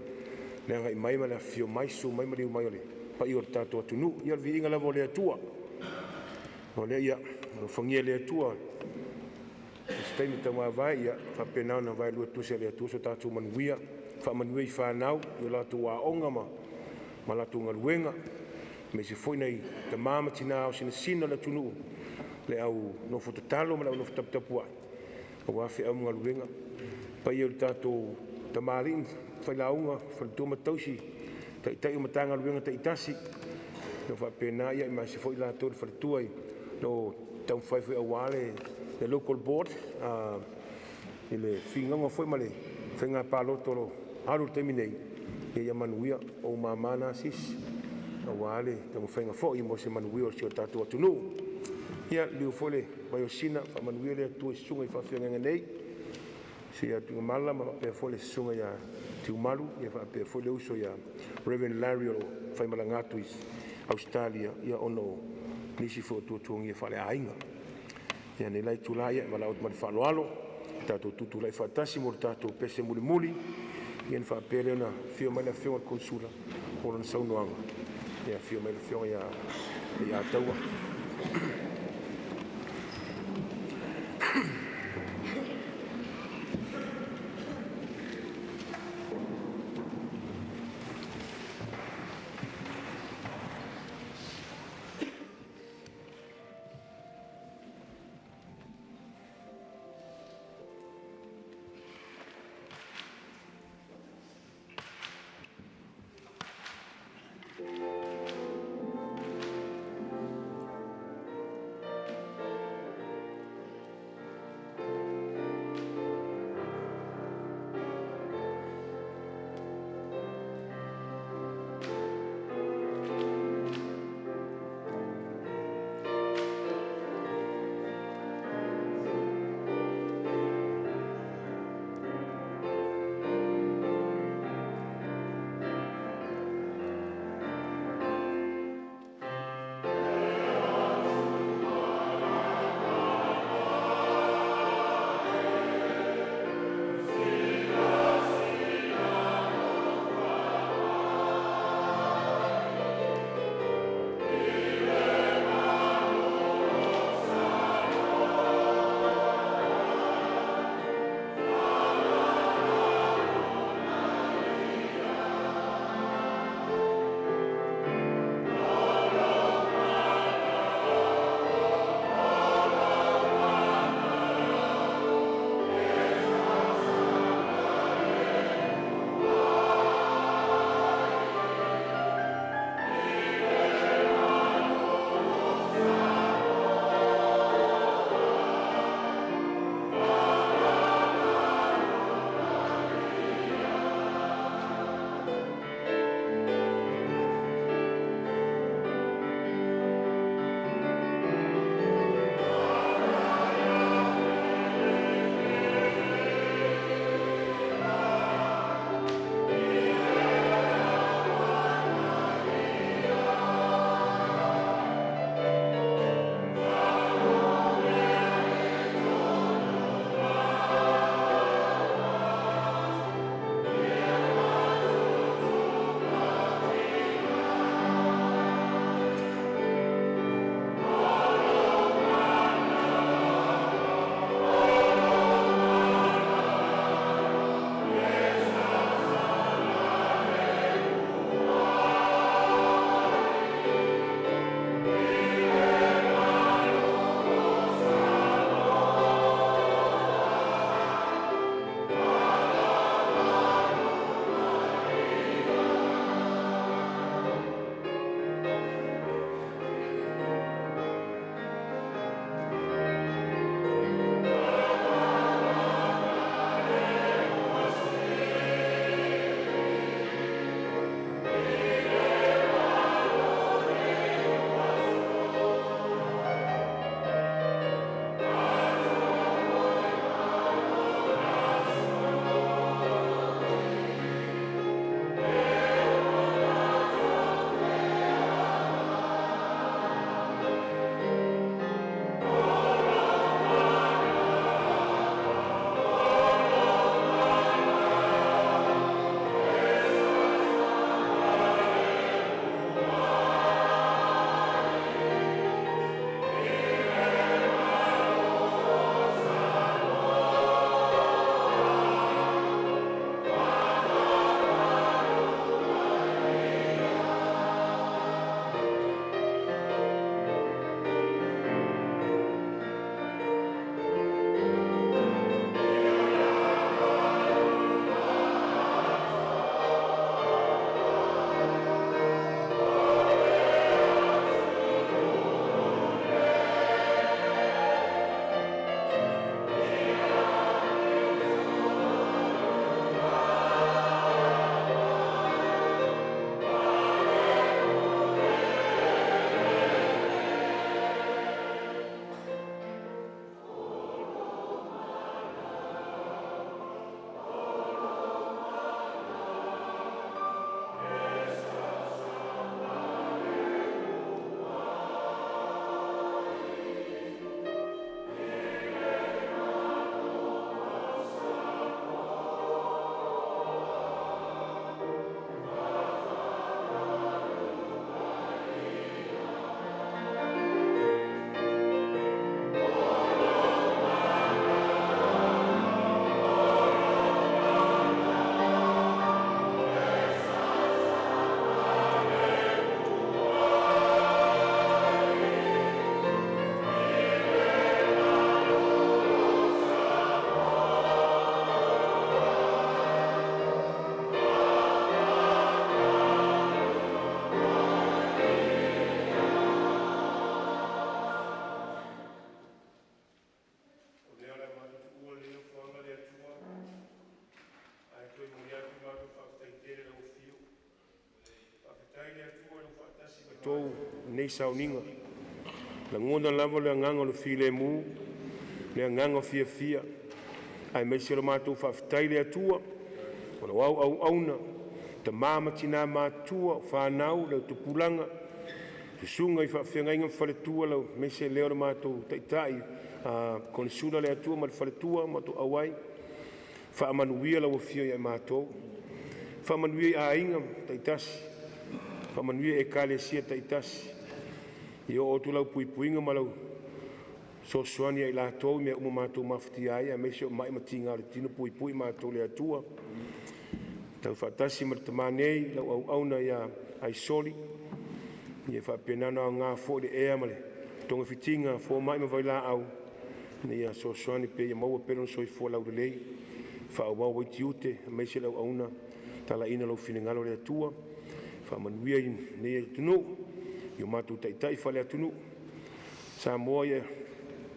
agai mai ma le afifio mai, susu mai maliu mai o le paia o le tatou atunuu. Ia o le viiga lava o le Atua. O lea ia alofagia e le Atua se taimi tauvaevae ia faapena ona vaelua tusi e le Atua so tatou manuia, faamanuia i fanau i o latou aoga ma latou galuega, aemaise foi nai tama ma tina aosinasina o le atunuu, le au nofo tatalo ma le au nofo taputapuai aua feau ma galuega. Le paia i le tatou tamalii ma failauga, faletua ma tausi, taitai o Matagaluega taitasi o lo o faapena, aemaise foi i latou i le faletua o lo o taumafai foi aua le local board i le finauga foi ma le faiga palota o lo o alu i le taimi nei. Ia manuia. O ou mama na sisi aua le taumafaiga foi mo se manuia o si o tatou atunuu. Ia liliu foi le vai o Sina, faamanuia le Atua i susuga i faafeagaiga nei, susuga ia Tuigamala ma faapea foi le susuga ia Tiumalu, faapea foi le uso ia Reverend Larry o lo o faimalaga atu i Ausetalia ona o nisi foi o tuatuagia faaleaiga. Ia, i lenei la itula, e valaau atu ma le faaaloalo tatou tutulai faatasi mo le tatou pese mulimuli ona faapea lea ona afio mai le Afioga i le Konesula mo lana saunoaga. Ia, afio mai le Afioga ia Leiataua. lenei sauniga. E lagona lava le agaga o le filemu, le agaga fiafia, aemaise o le matou faafetai i le Atua o lo o auauna, tama ma tina matutua, o fanau, le tupulaga, susuga i faafeagaiga ma faletua, aemaise lea o le matou taitai Konesula Leatua ma le faletua ma matou auai, faamanuia lau Afio ia i matou, faamanuia i aiga taitasi, faamanuia i ekalesia taitasi. Ia oo atu lau puipuiga ma lau fesoasoani ia i latou i mea uma ua matou mafatia ai, aemaise o mai ma tiga o le tino, puipui matou e le Atua. Tau faatasi ma le tama nei, lau auauna ia Aisoli, ia faapena ona aoga foi le ea ma le togafitiga a fomai ma vailaau, ina ia fesoasoani pea ia maua pea lona soifua laulelei e faaauau ai tiute aemaise le auauna talaina lou finagalo le Atua. Faamanuia i lenei atunuu i o matou taitai faaleatunuu. Samoa ia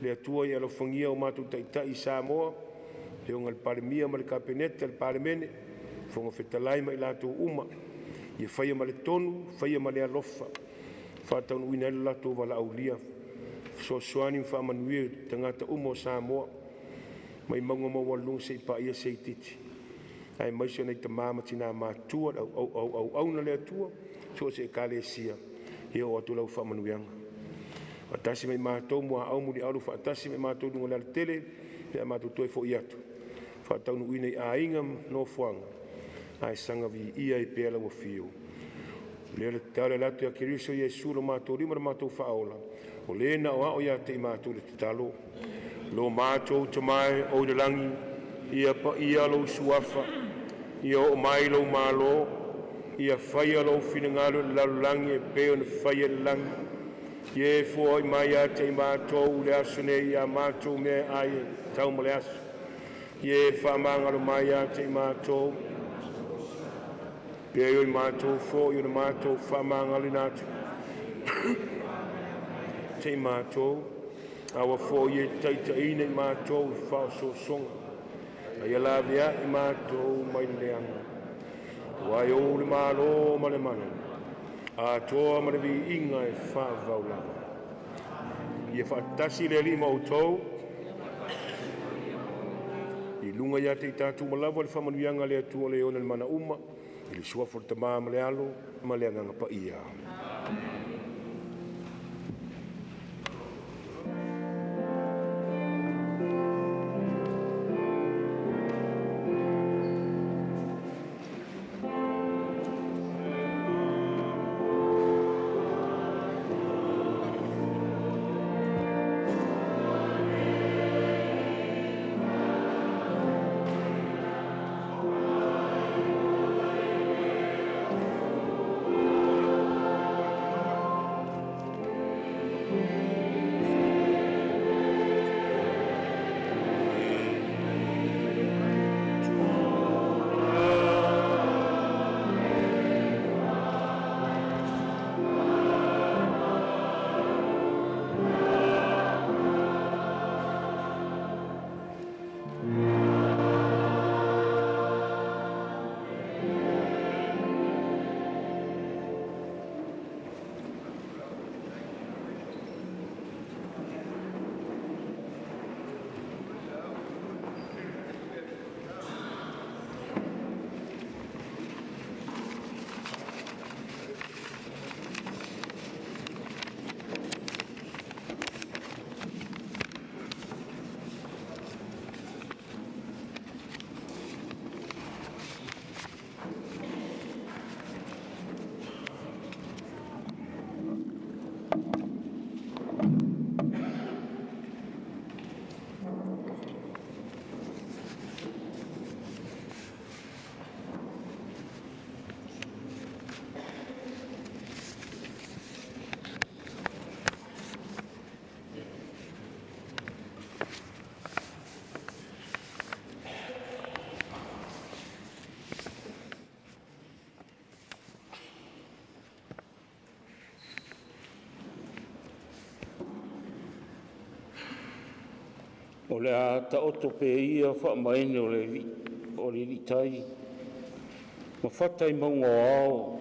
le Atua ia alofagia o matou taitai i Samoa, afioga i le Palemia ma le Kapeneta, le Palemene, Fofoga Fetalai ma i latou uma ia faia ma le tonu, faia ma le alofa e faataunuuina ai lo latou valaaulia. Fesoasoani ma faamanuia i tagata uma o Samoa mai mauga maualuluga seia paia se itiiti, aemaise o nai tama ma tina matutua, le au auauna a le Atua i so o se ekalesia, ia oo atu lau faamanuiaga. Faatasi ma i matou muaau muliauma faatasi ma i matou i luga o le alatele pe a matou toe foi atu, faataunuuina i aiga ma nofoaga ae saga viia ai pea lau afio. O le tatalo e ala atu ia Keriso Iesu lo matou Alii ma lo matou Faaola, o Le na aoao ia te i matou le tatalo, “Lo matou Tama e oi le lagi, ia paia lou Suafa, ia oo mai lou malo, ia faia lou finagalo i le lalolagi e pei ona faia i le lagi. Ia e foai mai ia te i matou i le aso nei a matou mea e ai e tatau mo le aso. Ia e faamagalo mai ia te i matou, e pei o matou foi ona matou faamagaloina atu ia te i matou. Aua foi ne i e taitaiina i matou i le faaosoosoga, a ia laveai i matou mai le leaga. Aua e Ou le Malo ma le mana, atoa ma le viiga e faavavau lava. Ia faatasi le Alii ma outou. Ia liuga ia te i tatou uma lava le faamanuiaga a le Atua o Le ona le mana uma, i le suafa o le Tama ma le Alo ma le Agaga Paia. O le a taoto pea ia faamaene o le aliitai ma fata i mauga o ao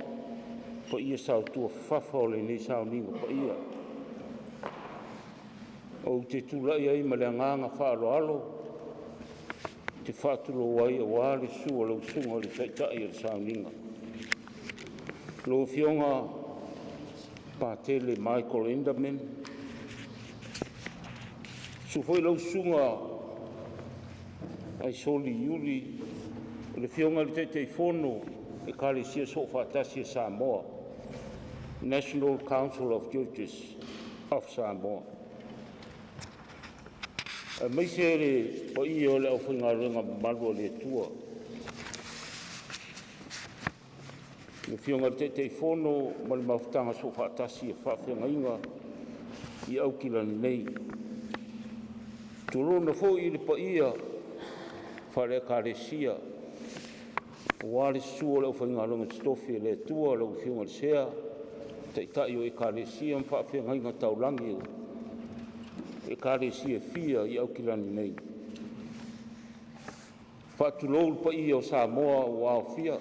Paia sautuafafafa o lenei sauniga paia. Ou te tulai ai ma le agaga faaaloalo ou te faatulou ai aua le susu o lau Susuga i le Taitai o le Sauniga, lau Afioga Patele Michael Inderman. Susu foi lau Susuga Aisoli Iuli, o le Afioga i le Taitaifono o Ekalesia Soofaatasi a Samoa, National Council of Churches of Samoa, aemaise le paia o le aufaigaluega mamalu a le Atua, le Afioga i le Taitaifono ma le Mafutaga Soofaatasi a Faafeagaiga i Aukilani Nei. Tulouna foi le paia faale-Ekalesia aua le susu o le aufaigaluega totofi a le Atua lau Afioga i le Sea, Taitai o Ekalesia ma Faafeagaiga taulagi o Ekalesia e fia i Aukilani Nei. Faatulou le paia o Samoa ua aofia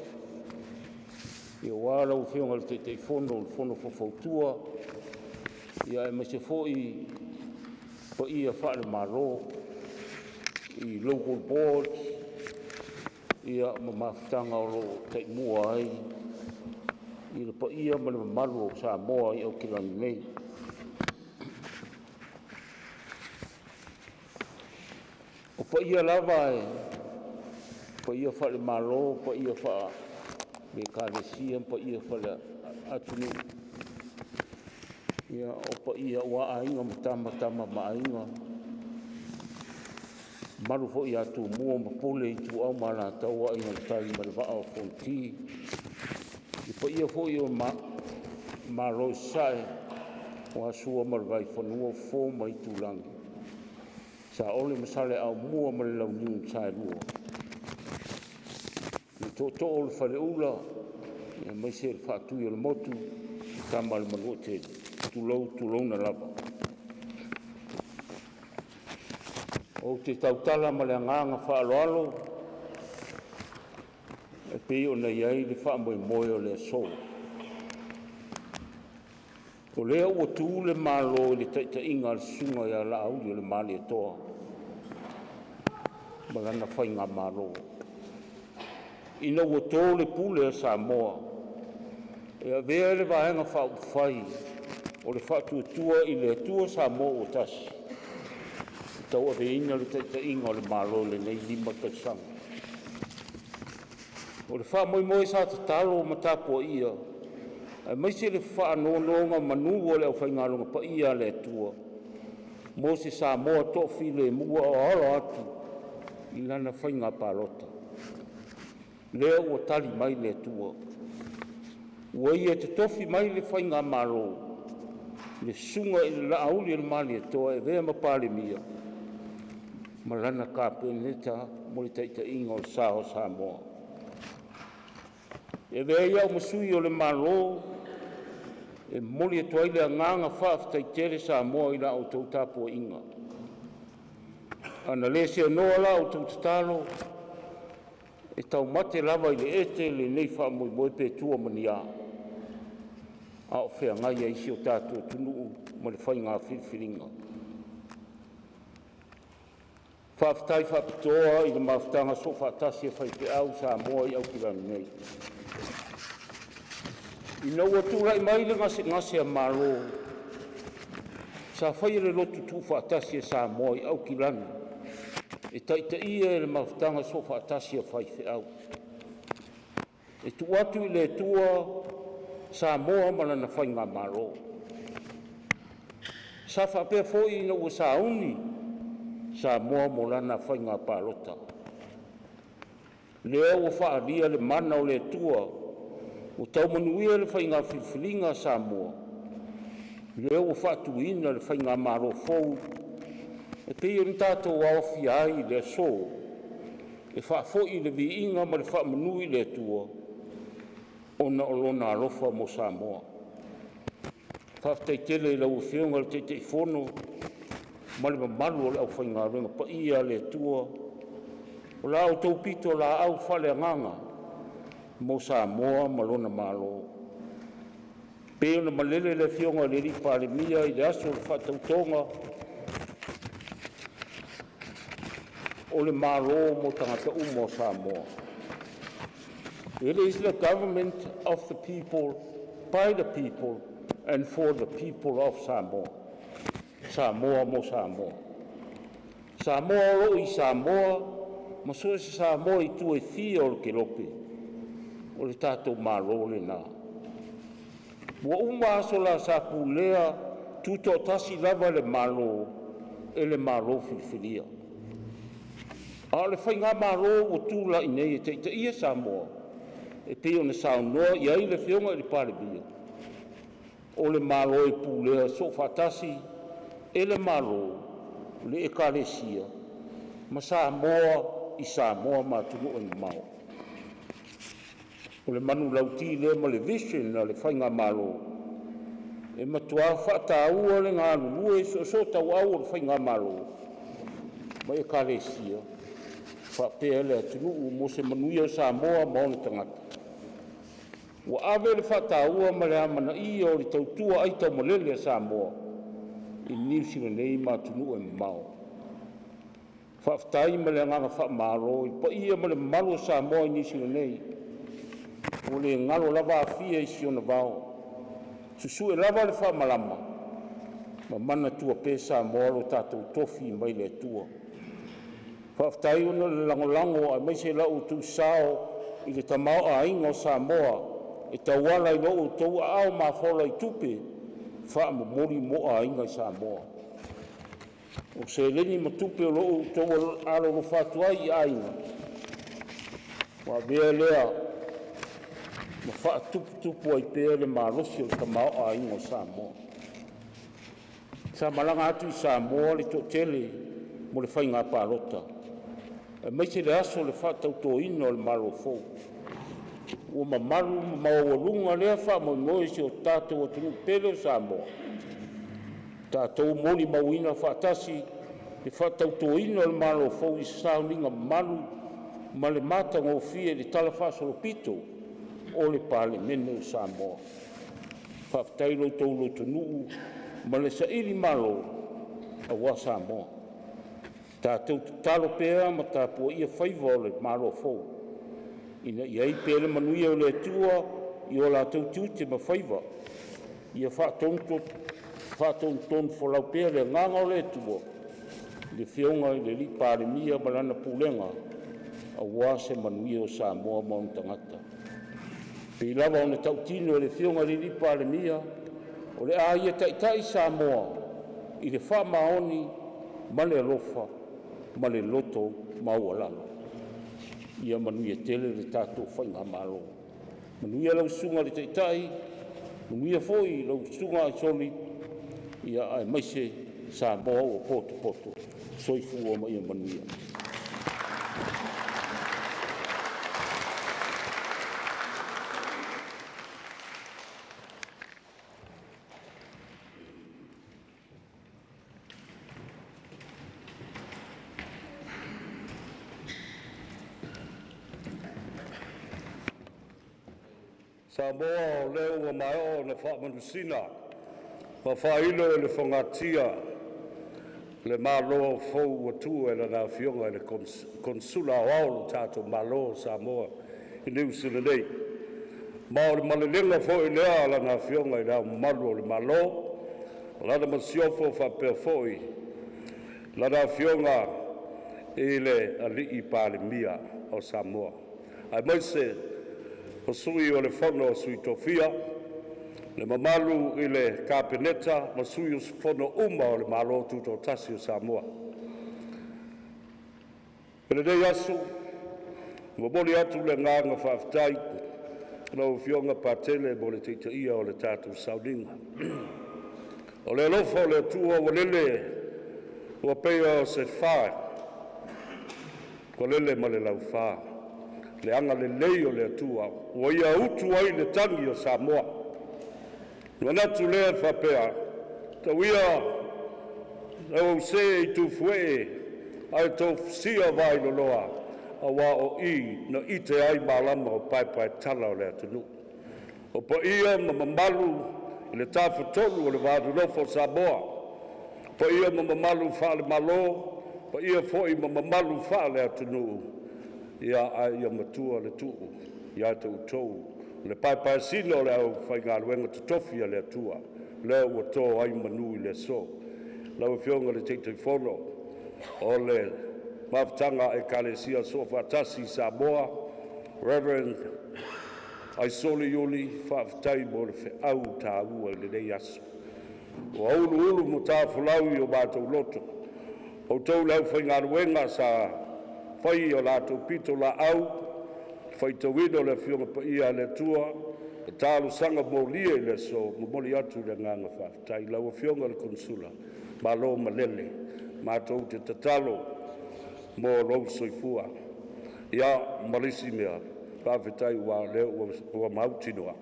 aua lau Afioga i le Taitaifono o le Fono Faufautua aemaise foi paia faale-Malo i Local Boards ma mafutaga o lo o taimua ai le paia ma le mamalu o Samoa i Aukilani Nei. O paia lava e paia faale-Malo, o paia faale-Ekalesia ma paia faale-atunuu, o paia aua Aiga ma Tama, Tama ma Aiga, mamalu foi ia Tumua ma Pule, Ituau ma Alataua, Aiga i le Tai ma le Vaa o Fonoti. Le paia foi o Malo i Sasae aua Sua ma le Vaifanua, Fofo ma Aitulagi, Saole ma Saleaaumua ma le Launiu na Saelua, le Tootoo o le Faleula aemaise le Faatuiolemotu, Tama a le Manuatele. Tulou, tulouna lava. Ou te tautala ma le agaga faaaloalo e pei ona i ai le faamoemoe o le aso. O lea ua tu le Malo i le taitaiga a le Susuga ia Laauliolemalietoa ma lana faigamalo, ina ua to le pule a Samoa e avea le Vaega Faaupufai o le Faatuatua i le Atua Samoa ua Tasi e tauaveina le taitaiga o le Malo i lenei 5 tausaga. O le faamoemoe sa tatalo ma tapuaia aemaise le faanonogamanu a le aufaigaluega paia a le Atua mo se Samoa toafilemu, a o alo atu i lana faiga palota. Lea ua tali mai le Atua, ua Ia totofi mai le faigamalo le Susuga i le Laaulialemalietoa e avea ma Palemia ma lana Kapeneta mo le taitaiga o le sa o Samoa. E avea ai au ma sui o le Malo e momoli atu ai le agaga faafetai tele Samoa i la outou tapuaiga. Ana le seanoa la outou tatalo, e taumate lava i le ete lenei faamoemoe pe tua ma ni a, a o feagai ai si o tatou atunuu ma le faiga filifiliga. Faafetai faapitoa i le Mafutaga Soofaatasi a Faifeau Samoa i Aukilani Nei. Ina ua tulai mai le gasegase a malo, sa faia le lotu tuufaatasi a Samoa i Aukilani e taitaia e le Mafutaga Soofaatasi a Faifeau, e tuu atu i le Atua Samoa ma lana Faigamalo. Sa faapea foi ina ua sauni Samoa mo lana faiga palota. Lea ua faaalia le mana o le Atua ua tau manuia le faiga filifiliga a Samoa, lea ua faatuina le Faigamalo fou e pei ona tatou alofia ai i le aso, e faafoi le viiga ma le faamanu i le Atua ona o Lona alofa mo Samoa. Faafetai tele i lau Afioga i le Taitaifono ma le mamalu o le aufaigaluega paia a le Atua, o la outou pitolaau faaleagaga mo Samoa ma lona Malo. Pei ona malele le Afioga i le Palemia i le aso o le faatautoga o le Malo mo tagata uma o Samoa. It is the government of the people, by the people and for the people of Samoa. Samoa mo Samoa. Samoa o lo o i Samoa ma so o se Samoa i itu e fia o le kelope, o le tatou Malo lena. Ua uma aso la sa pulea tutoatasi lava le Malo e le Malo Filifilia. A o le faigamalo ua tulai nei e taitaia Samoa e pei ona saunoa i ai le Afioga i le Palemia, o le Malo e pulea soofaatasi e le Malo, le Ekalesia ma Samoa i Samoa ma atunuu e mamao. O le manulauti lea ma le vision a le Faigamalo, e matua faataua le galulue soosootauau o le Faigamalo ma Ekalesia faapea le atunuu mo se manuia o Samoa ma ona tagata. Ua ave le faataua ma le amanaia o le tautua aitaumalele a Samoa i Niu Sila nei ma atunuu e mamao. Faafetai ma le agaga faamalo i le paia ma le mamalu o Samoa i Niu Sila nei, ua le galo lava Afia i si ona vao, susue lava le faamalama ma manatua pea Samoa lo tatou tofi mai le Atua. Faafetai ona o le lagolago aemaise la outou sao i le tamaoaiga o Samoa e tauala i lo outou aao mafola i tupe faamomoli mo aiga i Samoa. O seleni ma tupe o lo o outou alolofa atu ai i aiga, ua avea lea ma faatuputupu ai pea le malosi o le tamaoaiga o Samoa. Sa malaga atu i Samoa le toatele mo le faiga palota aemaise le aso o le faatautoina o le Malo fou. Ua mamalu ma maualuga lea faamoemoe i si o tatou atunuu pele o Samoa. Tatou molimauina faatasi le faatautoina o le Malo fou i se sauniga mamalu ma le matagofie i le talafaasolopito o le Palemene o Samoa. Faafetai i lo outou lotonuu ma le sailimalo aua Samoa. Tatou tatalo pea ma tapuaia faiva o le Malo fou ina ia i ai pea le manuia o le Atua i o latou tiute ma faiva. Ia faatonutonufolau pea le Agaga o le Atua i le Afioga i le Palemia ma lana Pulega aua se manuia o Samoa ma ona tagata. E pei lava ona tautino e le Afioga i le Palemia, o le a ia taitai Samoa i le faamaoni ma le alofa ma le loto maualalo. Ia manuia tele le tatou Faigamalo. Manuia lau Susuga i le Taitai, manuia foi lau Susuga Soli, aemaise Samoa ua potopoto. Soifua ma ia manuia. Samoa o lea ua maea ona faamanusina ma faailo i le fogatia le Malo fou ua tu'u e Lana Afioga i le Konesula Aoao o lo tatou Malo o Samoa i Niu Sila nei. Ma o le malelega foi lea a Lana Afioga i Le Ao Mamalu o le Malo ma Lana Masiofo, faapea foi Lana Afioga i le Alii Palemia o Samoa, aemaise o Sui o le Fono a Sui Tofia, le mamalu i le Kapeneta ma sui usufono uma o le Malo Tutoatasi o Samoa. I lenei aso, e momoli atu le agaga faafetai i lau Afioga Patele mo le taitaiina o le tatou sauniga. O le alofa o le Atua ua lele ua pei o se fa ua lele ma le laufa, le agalelei o le Atua ua ia utu ai le tagi a Samoa. Ona manatu lea e faapea, tau ia ina ou see i Tufuee ae tofusia Vailoloa, aua o i na ite ai malama o paepaetala o le atunuu. O paia ma mamalu I le Tafatolu o le Va Nonofo o Samoa, paia ma mamalu faale-Malo, paia foi ma mamalu faale-atunuu, ia ae ia matua le tuu ia te outou le paepaeasina o le aufaigaluega totofi a le Atua lea ua to ai manu i le aso. Lau Afioga i le Taitaifono o le Mafutaga a Ekalesia Soofaatasi i Samoa, Reverend Aisoli Iuli, faafetai mo le feau taua i lenei aso. Ua uluulu matafolau i o matou loto, o outou le aufaigaluega sa fai a latou pitolaau i le faitauina o le Afioga Paia a le Atua ma talosaga molia i le aso. E momoli atu le agaga faafetai i lau Afioga i le Konesula, malo malele. Matou te tatalo mo lou soifua. Ia ma le isi mea, faafetai aua o lea ua mautinoa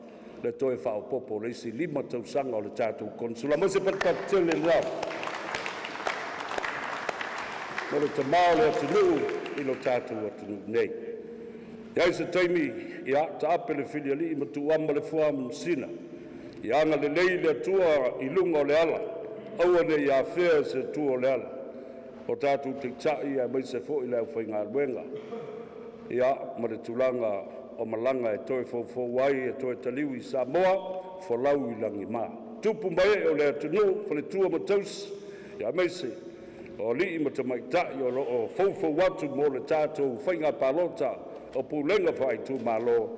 le toe faaopoopo o le isi 5 tausaga o le tatou Konesula. Aumai se patupatu tele mo le tama o le atunuu i lo tatou atunuu nei. E i ai se taimi, ia taape le filialii ma tuuama le foa ma masina. Ia agalelei le Atua i luga o le ala, aua ne i afea e se atua o le ala o tatou taitai aemaise foi le aufaigaluega ia ma le tulaga o malaga e toe foufou ai e toe taliu i Samoa, folau i lagima. Tupu ma ee o le atunuu, faletua ma tausi, aemaise o alii ma tamaitai o lo o foufou atu mo le tatou faiga palota o pulega faaitumalo,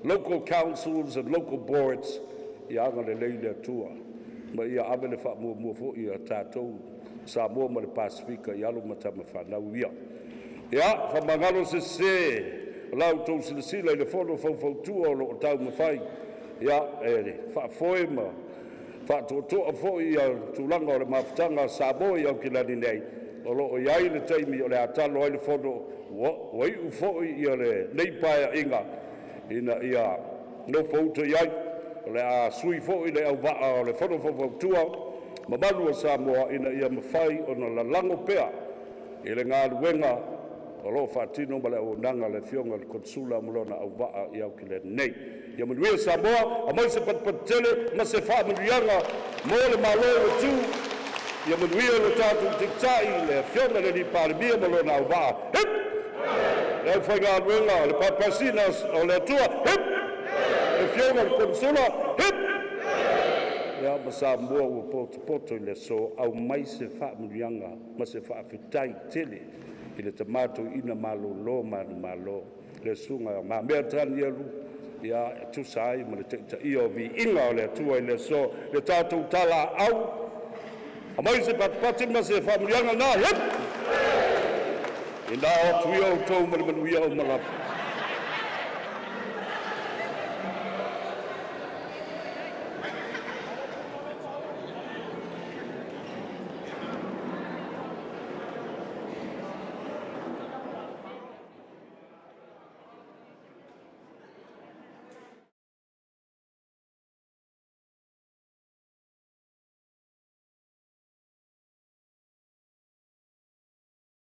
local councils and local boards. Ia agalelei le Atua ma ia ave le faamuamua foi a tatou Samoa ma le Pasefika i alo ma tama fanau ia. Ia faamagalo se sese o la outou silasila i le Fono Faufautua o lo o taumafai e faafoe ma faatoatoa foi ia tulaga o le mafutaga a Samoa i Aukilani nei. O lo o i ai le taimi o le a talo ai le fono ua iu foi lenei Paeaiga ina ia nofouta i ai. O le a sui foi le auvaa o le Fono Faufautua mamalu a Samoa ina ia mafai ona lalago pea i le galuega o lo o faatino ma le auaunaga a le Afioga i le Konesula ma lona auvaa i Aukilani nei. Ia manuia Samoa, aumai se patupatu tele ma se faamanuiaga mo le Malo ua tu. Ia manuia lo tatou Taitai, le Afioga i le Palemia ma lona auvaa. Hip! Le aufaigaluega le paepaeasina o le Atua. Hip! Le Afioga i le Konesula. Hip! Ia ma Samoa ua potopoto i le aso, aumai se faamanuiaga ma se faafetai tele i le tama toeaina malolo manumalo le susuga ia Mamea Tanielu ia e tusa ai ma le taitaia o viiga o le Atua i le aso, le tatou talaaui. Aumai se patipati ma se faamanuiaga na. Hip! Ina o atu ia outou ma le manuia uma lava.